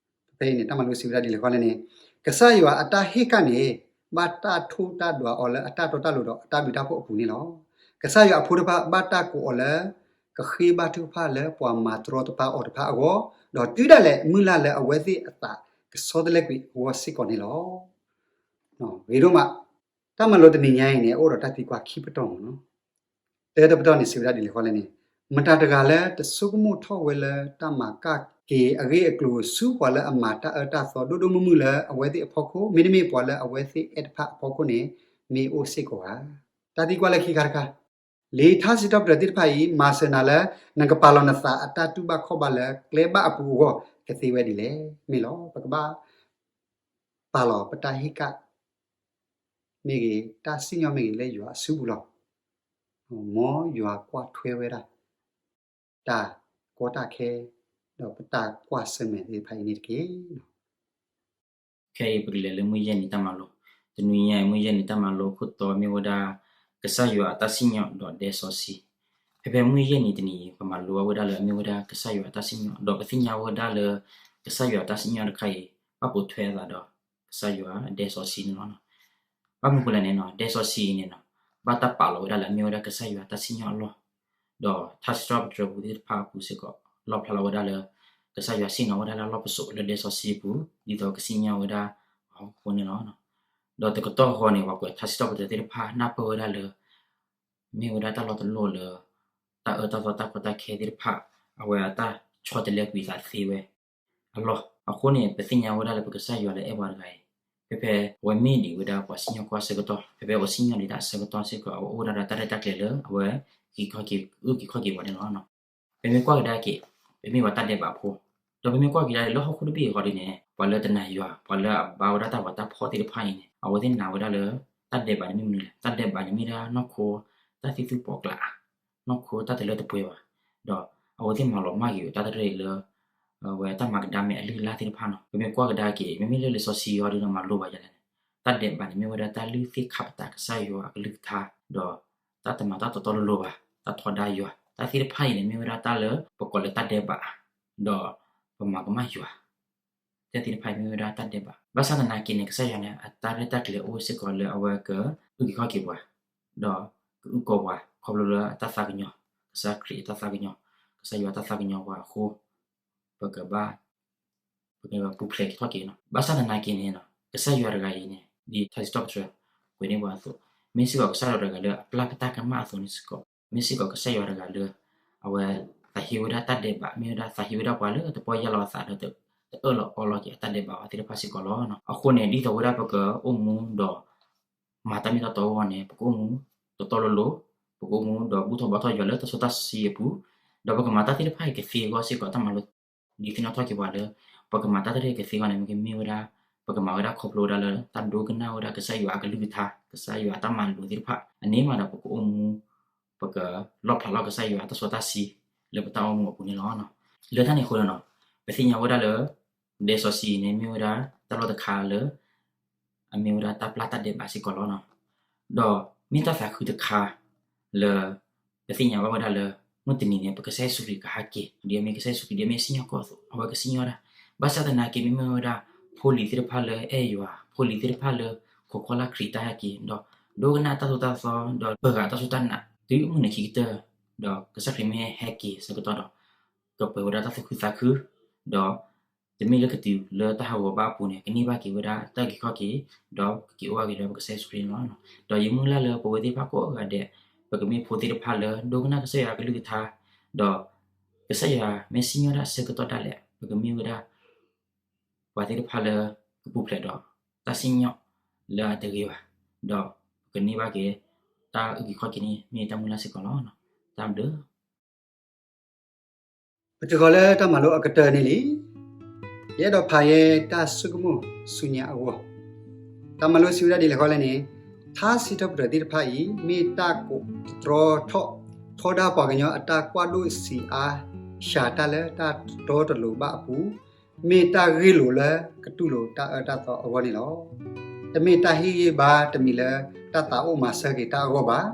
ဖဲအံၤန့ၣ် တၢ်မၤလိစံးဝဲဒၣ်ဒ်လဲၣ်ဃီလဲၣ်န့ၣ်, ကစၢ်ယွၤအတၢ်ဟ့ၣ်ကၣ်န့ၣ် ဘၣ်တၢ်ထိၣ်တၢ်ဒွးအီၤလၢအတၢ်တီတၢ်လိၤဒီးအတၢ်ဘျုးတၢ်ဖှိၣ်အပူၤန့ၣ်လီၤ. ကစၢ်ယွၤအဖိတဖၣ်ဘၣ်တၢ်ကိးအီၤလၢ ကဃ့ဘါထုကဖၣ်လၢပှၤမၤတရီတပါအီၤတဖၣ်အဂီၢ်, ဒီးတုၤဒၣ်လဲာ်မုၢ်လၢ်လၢအဝဲသ့ၣ်အသးကဆီတလဲကွံာ်အဂီၢ်စ့ၢ်ကီးန့ၣ်လီၤ. ဂ့ၤဒိၣ်မး, တၢ်မၤလိတနံၤညါအံၤန့ၣ် အအိၣ်ဒီးတၢ်သံကွၢ်ခံပတီၢ်မ့ၢ်နီၤ. တၢတပတီၢ်န့ၣ် စံးဝဲဒၣ်ဒ်လဲၣ်ဃီလဲၣ်န့ၣ်, မတၤတဂၤလၢတဆိကမိၣ်ထီၣ်ဝဲလၢတၢ်မၤကၣ်က့ၤအဂ့ၢ်အကျိၤဆူပှၤလၢအမၤတၢ်အၢတၢ်သီဒိၣ်ဒိၣ်မုၢ်မုၢ်လၢအဝဲသ့ၣ်အဖီခိၣ်, မ့တမ့ၢ်ပှၤလၢအဝဲသ့ၣ်အဲၣ်တဖၣ်အဖီခိၣ်န့ၣ် မ့ၢ်အိၣ်စ့ၢ်ကီးဧါ. တၢ်သံကွၢ်လၢခံခါတခါ, လံာ်ထါစံးထီၣ်ပတြၢၤသ့ၣ်တဖၣ်အံၤ မၤစၢၤနၤလၢ နကပာ်လီၤနသးအတၢ်တူၢ်ဘၣ်ခီၣ်ဘၣ်လၢကျဲဘၣ်အပူၤအဂီၢ် ကသ့ဝဲဒ်လဲၣ်. မ့ၢ်လီၤ, ပကဘၣ်ပာ်လီၤပတၢ်ဟ့ၣ်ကၣ် မ့ၢ်ဂ့ၤ, တၢ်စံၣ်ညီၣ်မ့ၢ်ဂ့ၤ လၢယွၤအစုပူၤလီၤ. မ်ယွၤကွၢ်ထွဲဝဲဒၣ် တၢ်ကီတၢ်ခဲ ဒီးပတၢ်ကွၢ်ဆၢၣ်မဲာ်သ့ၣ်တဖၣ်အံၤန့ၣ်တက့ၢ်. ခဲအံၤပကလဲၤလၢမုၢ်ယဲၢ်နံၤတၢ်မၤလိ, တနွံညါအံၤ မုၢ်ယဲၢ်နံၤတၢ်မၤလိခိၣ်တီမ့ၢ်ဝဲဒၣ် ကစၢ်ယွၤအတၢ်စံၣ်ညီၣ်ဒီးဒဲစီဆှံ. ဖဲဖဲမုၢ်ယဲၢ်နံၤတနံၤအံၤ ပမၤလိအီၤဝဲဒၣ်လၢအမ့ၢ်ဝဲဒၣ်ကစၢ်ယွၤအတၢ်စံၣ်ညီၣ်, ဒီးပသ့ၣ်ညါဝဲဒၣ်လၢ ကစၢ်ယွၤအတၢ်စံၣ်ညီၣ်တခါအံၤ ဘၣ်ပိာ်ထွဲအသးဒီး ကစၢ်ယွၤအဒဲစီဆှံန့ၣ်လီၤ. ဘၣ်မနုၤဃိလဲၣ်န့ၣ်နီၤ, ဒဲစီဆှံအံၤန့ၣ်နီၤ, ဘၣ်တၢ်ပာ်လီၤဝဲဒၣ်လၢအမ့ၢ်ဝဲဒၣ်ကစၢ်ယွၤအတၢ်စံၣ်ညီၣ်အလီၢ်, ဒီးထါစံးထီၣ်ပတြၢၤပူၤသ့ၣ်တဖၣ်အပူၤစ့ၢ်ကီး လီၣ်ဖျါလီၤဝဲဒၣ်လၢ ကစၢ်ယွၤစံၣ်ညီၣ်ဝဲဒၣ်လၢအလီၢ်ပစိာ်လၢဒဲစီဆှံအပူၤ ဒ်သိးကစံၣ်ညီၣ်ဝဲဒၣ်အီၤအဃိန့ၣ်လီၤ. ဒီးတကတီၢ်ဃီန့ၣ် ပှၤကွဲးထါစံးထီၣ်ပတြၢၤသ့ၣ်တဖၣ်နၢ်ပၢၢ်ဝဲဒၣ်လၢ မ့ၢ်ဝဲဒၣ်တၢ်လီၢ်တလီၢ်လၢ တၢ်အၢတၢ်သီတၢ်ကီတၢ်ခဲသ့ၣ်တဖၣ် အဝဲအတၢ်ဆီတလဲကွံာ်သးသ့ဝဲအလီၢ်. အဃိန့ၣ် ပသ့ၣ်ညါဝဲဒၣ်လၢပကစၢ်ယွၤလၢအဲၣ်ပှၤတဂၤအံၤ ဖဲဖဲအဝဲမ့ၢ်ဒံးဝဲဒၣ်ပှၤစံၣ်ညီၣ်ကွီၢ်အဆၢကတီၢ်, ဖဲဖဲအဝဲစံၣ်ညီၣ်ဒံးတၢ်အဆၢကတီၢ်စ့ၢ်ကီး အဝဲအိၣ်ဝဲဒၣ်ဒီးတၢ်ရဲၣ်တၢ်ကျဲၤလၢအဝဲ ကအုၣ်က့ၤခီၣ်က့ၤပှၤန့ၣ်လီၤ. ပမ့ၢ်ကွၢ်ကဒါက့ၤ ပမ့ၢ်ပှၤတၢ်ဒဲးဘးဖိ, ဒီးပမ့ၢ်ကွၢ်က့ၤဒၣ်လၢဟီၣ်ခိၣ်တဘ့ၣ်အံၤဃီဒ်န့ၣ် ပှၤလၢတနာ်ယွၤ ပှၤလၢအဘါဝဲဒၣ်တၢ်ဂီၤတၢ်ဖီၣ်သ့ၣ်တဖၣ်အံၤန့ၣ် အဝဲသ့ၣ်နာ်ဝဲဒၣ်လၢ တၢ်ဒဲးဘးန့ၣ်မ့ၢ်မနုၤလဲၣ်. တၢ်ဒဲးဘးန့ၣ်မ့ၢ်ဒၣ်နီၢ်ခိ တၢ်သံသူၣ်ပီးကျး, နီၢ်ခိတၢ်တလၢတပှဲၤဘၣ်, ဒီးအဝဲသ့ၣ်မၤလီၤမၢ်က့ၤတၢ်တရၢၣ်အံၤလၢ အဝဲတၢ်မၤကဒါမဲာ်အလုၢ်အလၢ်သ့ၣ်တဖၣ်နီၤ. ပမ့ၢ်ကွၢ်ကဒါက့ၤ မ့မ့ၢ်လၢလံာ်စီဆှံအံၤဃီဒ်န့ၣ် မၤလိဘၣ်ယၤလဲၣ်န့ၣ် တၢ်ဒဲးဘးန့ၣ်မ့ၢ်ဝဲဒၣ်တၢ်လုၢ်သ့ၣ်ခါပတာ်ကစၢ်ယွၤအကလုၢ်ကထါ, ဒီးတၢ်တမၤတၢ်တီတီလိၤလိၤဘၣ်, တၢ်ထီဒါယွၤ, တၢ်သ့ၣ်တဖၣ်အံၤန့ၣ် မ့ၢ်ဝဲဒၣ်တၢ်လၢပကိးလၢတၢ်ဒဲးဘး, ဒီးပမၤကမၣ်ယွၤ တၢ်သ့ၣ်တဖၣ်အံၤမ့ၢ်ဝဲဒၣ်တၢ်ဒဲးဘး. ဘၣ်ဆၣ်သနာ်က့န့ၣ် ကစၢ်ယွၤန့ၣ် အတၢ်ရဲၣ်တၢ်ကျဲၤအိၣ်စ့ၢ်ကီးလၢအဝဲကအုၣ်က့ၤခီၣ်က့ၤပှၤ, ဒီးကအုၣ်ကီၤပှၤ ခီဖျိလၢအတၢ်သးကညီၤ, ကစၢ်ခရံာ်အတၢ်သးကညီၤ, ကစၢ်ယွၤအတၢ်သးကညီၤပှၤအဃိ, ပကဘၣ် ပကပူၤဖျဲးက့ၤထီၣ်က့ၤနီၤ. ဘၣ်ဆၣ်သနာ်က့န့ၣ် ကစၢ်ယွၤတဂၤအံၤန့ၣ် ဒ်ထါစံးထီၣ်ပတြၢၤ ကွဲးန့ၢ်ပှၤအသိး, မ့ၢ်စ့ၢ်ကီးကစၢ်ယွၤတဂၤလၢအပျၢ်ပတၢ်ကမၣ်အသိးန့ၣ်စ့ၢ်ကီး, မ့ၢ်စ့ၢ်ကီးကစၢ်ယွၤတဂၤလၢ အဝဲသးဟ့ဝဲဒၣ်တၢ်ဒဲးဘး, မ့ၢ်ဝဲဒၣ်သးဟ့ဝဲဒၣ်ပှၤလၢတပီၢ်ယၢ်လီၤအသးဒီး တအၢၣ်လီၤအီလီၤက့ၤအတၢ်ဒဲးဘးဘၣ်သ့ၣ်တဖၣ်စ့ၢ်ကီးလီၤ. အဃိန့ၣ် ဒ်သိးဝဲဒၣ်ပကအိၣ်မူဒီး မၤတၢ်မ့ၢ်တၢ်တီအဂီၢ်န့ၣ် ပကအိၣ်မူတီတီလိၤလိၤ, ပကအိၣ်မူဒီးဘူၣ်ထီၣ်ဘါထီၣ်ယွၤလၢတၢ်စီတၢ်ဆှံအပူၤ, ဒီးပကမၤတၢ်သ့ၣ်တဖၣ်အံၤကသ့အဂီၢ်စ့ၢ်ကီး တၢ်မၤလိ ဒ်သ့ၣ်နီၣ်ထီၣ်က့ၤပှၤလၢ ပကမၤတၢ်သ့ၣ်တဖၣ်အံၤကသ့အဂီၢ်န့ၣ် မ့ၢ်ကမ့ၢ်ဝဲဒၣ် ပကမၤဝဲဒၣ်ခီဖျိဝဲဒၣ်လၢတၢ်ဒိကနၣ်ဝဲဒၣ်ကစၢ်ယွၤအကလုၢ်ကထါ, ကစၢ်ယွၤအတၢ်မၤလိာ်သ့ၣ်တဖၣ်, အန့ၣ်မးဒီးပကအိၣ်မူ ပကလီၣ်ဖျါလီၤကစၢ်ယွၤအတၢ်စီတၢ်ဆှံလၢပတၢ်အိၣ်မူအပူၤန့ၣ်လီၤ. လၢတၢ်န့ၣ်အဃိဒီး ပသ့ၣ်ညါဝဲဒၣ်လၢ ဒဲစီဆှံအံၤန့ၣ် မ့ၢ်ဝဲဒၣ်တၢ်လီၢ်တခါလၢ အမ့ၢ်ဝဲဒၣ်တၢ်ပျၢ်တၢ်ဒဲးဘးစ့ၢ်ကီးလီၤ. ဒီးမ့ၢ်တၢ်သးခုတခါလၢ ပသ့ၣ်ညါဘၣ်ဝဲဒၣ်လၢ မုၢ်တနံၤန့ၣ် ပကစၢ်ယ့ၣ်ၡူးခရံာ်ကဟဲက့ၤ, ဒ်အမ့ၢ်ကစၢ်ယ့ၣ်ၡူးခရံာ် ဒ်အမ့ၢ်စံၣ်ညီၣ်ကွီၢ်အသိး အဝဲကစံၣ်ညီၣ်ဒၣ်. ဘၣ်ဆၣ်သနာ်က့ မ့မ့ၢ်ဝဲဒၣ် ဖိလံၤသ့ၣ်တဖၣ်လၢအဲၣ်ယွၤ, ဖိလံၤသ့ၣ်တဖၣ်လၢ ခိးကွၢ်လၢ်ခရံာ်တၢ်ဟဲက့ၤ, ဒီးဒိကနၣ်တၢ်သိၣ်တၢ်သီ, ဒီးပှဲၤဂၤတၢ်စူၢ်တၢ်နာ် တုၤမုၢ်နံၤခံကတၢၢ်, ဒီးကစၢ်ခရံာ်မ့ၢ်ဟဲက့ၤဆၢကတီၢ်ဒီး ကပှဲၤဝဲဒၣ်တၢ်သူၣ်ခုသးခု, ဒီး တမ့ၢ်လၢကတုၤလၢတၢ်ဟးဂီၤဘၣ်အပူၤန့ၣ် ကန့ၢ်ဘၣ်က့ၤဝဲဒၣ်တၢ်အုၣ်က့ၤခီၣ်က့ၤ, ဒီးကက့ၤအိၣ်ဘၣ်က့ၤဒီးပကစၢ်ယ့ၣ်ၡူးခရံာ်န့ၣ်လီၤ. ဒီးယမုၢ်လၢ်လၢပဝဲသ့ၣ်တဖၣ်ကိးဂၤဒဲး ပကမ့ၢ်ဖိသ့ၣ်တဖၣ်လၢဒိကနၣ်ကစၢ်ယွၤအကလုၢ်ကထါ, ဒီးကစၢ်ယွၤမ့ၢ်စံၣ်ညီၣ်ဒၣ်ဆၢကတီၢ်ဒၣ်လဲာ် ပကမ့ၢ်ဝဲဒၣ် ပှၤသ့ၣ်တဖၣ်လၢကပူၤဖျဲးဒီး တၢ်စံၣ်ညီၣ်လၢအတဂ့ၤဘၣ်, ဒီးပကန့ၢ်ဘၣ်က့ၤ တၢ်အုၣ်က့ၤခီၣ်က့ၤန့ၣ် မ့ၢ်တၢ်မုၢ်လၢ်စ့ၢ်ကီးလီၤ. တၢ်ဘျုး ပတုၤဃီၤလၢတၢ်မၤလိအကတၢၢ်န့ၣ်လံ. ယအဲၣ်ဒိးဖးယဲတၢ်ဆိကမိၣ်ဆူညါအဂီၢ်, တၢ်မၤလိစံးဝဲဒၣ်ဒ်လဲၣ်ဃီလဲၣ်န့ၣ်, ထါစံးထီၣ်ပတြၢၤသ့ၣ်တဖၣ်အံၤ မ့ၢ်တၢ်ကိးတတြီထီၣ်ထီဒါပှၤကညီအတၢ်ကွၢ်ဒိၣ်ဆံးအါ ရှၤတၢ်လၢတၢ်တီတလိၤဘၣ်အပူၤ, မ့ၢ်တၢ်ဂ့ၢ်လိာ်လၢကတူၢ်လိာ်တၢ်အၢတၢ်သီအဂီၢ်န့ၣ်လီၤ. တမ့ၢ်တၢ်ဟ့ၣ်ဂံၢ်ဘါတမံၤလၢတၢ်သးအိၣ်မၤစၢၤက့ၤတၢ်အဂီၢ်ဘၣ်.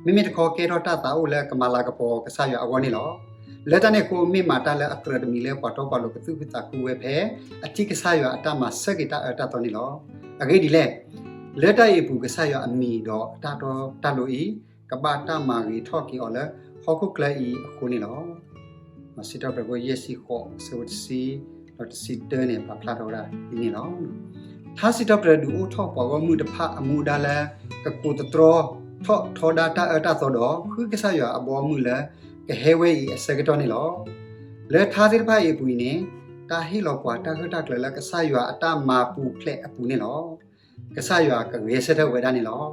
မ့မ့ၢ်တခီကဲထီၣ်တၢ်သးအိၣ်လၢကမၤလၤကပီၤကစၢ်ယွၤအဂီၢ်န့ၣ်လီၤ. လၢတၢ်န့ၣ်အဃိ မ့ၢ်မၤတၢ်လၢအကြၢးတမံၤလၢပှၤတီပှၤလိၤကသူၣ်ခုသးခုဝဲဖဲ အထံၣ်ကစၢ်ယွၤအတၢ်မၤစၢၤက့ၤတၢ်အၢတၢ်သီန့ၣ်လီၤ. အဂ့ၢ်ဒ်လဲၣ်, လၢတၢ်အံၤအပူၤ ကစၢ်ယွၤအမံၤဒီးအတၢ်တီတၢ်လိၤအံၤ ကဘၣ်တၢ်မၤဂ့ၤထီၣ်က့ၤအီၤလၢဟီၣ်ခိၣ်ချၢအံၤအဃိန့ၣ်လီၤ. စံးထီၣ်ပတြၢၤခိၣ်ယဲၢ်ဆံဃိး အဆၢဖိတဆံ ဒီးတဆံတၢန့ၣ် ပာ်ဖျါထီၣ်ဝဲဒၣ်ဒ်န့ၣ်လီၤ. ထါစံးထီၣ်ပတြၢၤဒုးအိၣ်ထီၣ်ပှၤဂီၢ်မုၢ်တဖၣ်အမူဒါလၢ ကကိးတတြီထီၣ်ထီဒါတၢ်အၢတၢ်သီဒီး ဃုကစၢ်ယွၤအဘီအမုၢ်လၢ ကဟဲဝဲအံၤအဆၢကတီၢ်န့ၣ်လီၤ. လၢထါသ့ၣ်တဖၣ်အံၤအပူၤအံၤန့ၣ် တၢ်ဟ့ၣ်လီၤပှၤတၢ်ဂၢၢ်တၢ်ကျၢၤလၢကစၢ်ယွၤအတၢ်မၤပူၤဖျဲးအပူၤန့ၣ်လီၤ. ကစၢ်ယွၤကဂဲၤဆၢထၢၣ်ဝဲဒၣ်န့ၣ်လီၤ.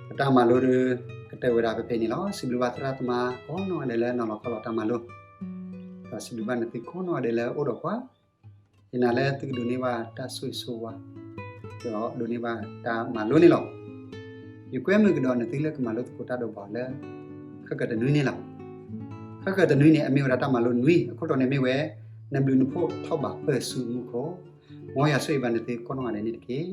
ပတၢ်မၤလိဒုး ကတၢၢ်ဝဲဒၣ်ဖဲဖဲန့ၣ်လီၤ. စံးဘျုးဘၣ်သရၣ်သမါကိးနီၢ်ဂၤဒဲးလၢနီၤလီၤခီလီၤတၢ်မၤလိ, ဒီးစံးဘျုးဘၣ်နသုကိးနီၢ်ဂၤဒဲးလၢအိၣ်ဒီးပှၤ, ယနာ်လၢသုကဒိးန့ၢ်ဘၣ်တၢ်ဆိၣ်ဂ့ၤဆိၣ်ဝါ ဒီးဒိးန့ၢ်ဘၣ်တၢ်မၤလိန့ၣ်လီၤ. ယကွဲမုာ်ကဒီးနသုလၢကမၤလိသကိးတၢ်ဒီးပှၤလၢ ခဲကတနွံန့ၣ်လီၤ. ခဲကတနွံန့ၣ် အမ့ၢ်ဝဲဒၣ်တၢ်မၤလိနွံ, အခိၣ်တီန့ၣ်မ့ၢ်ဝဲ နဘျုးနဖှိၣ်ထီၣ်ဘးပၢၢ်ဆူမူခိၣ်. မ်ယွၤဆိၣ်ဂ့ၤဘၣ်နသုကိးနီၢ်ဂၤဒဲးန့ၣ်တက့ၢ်.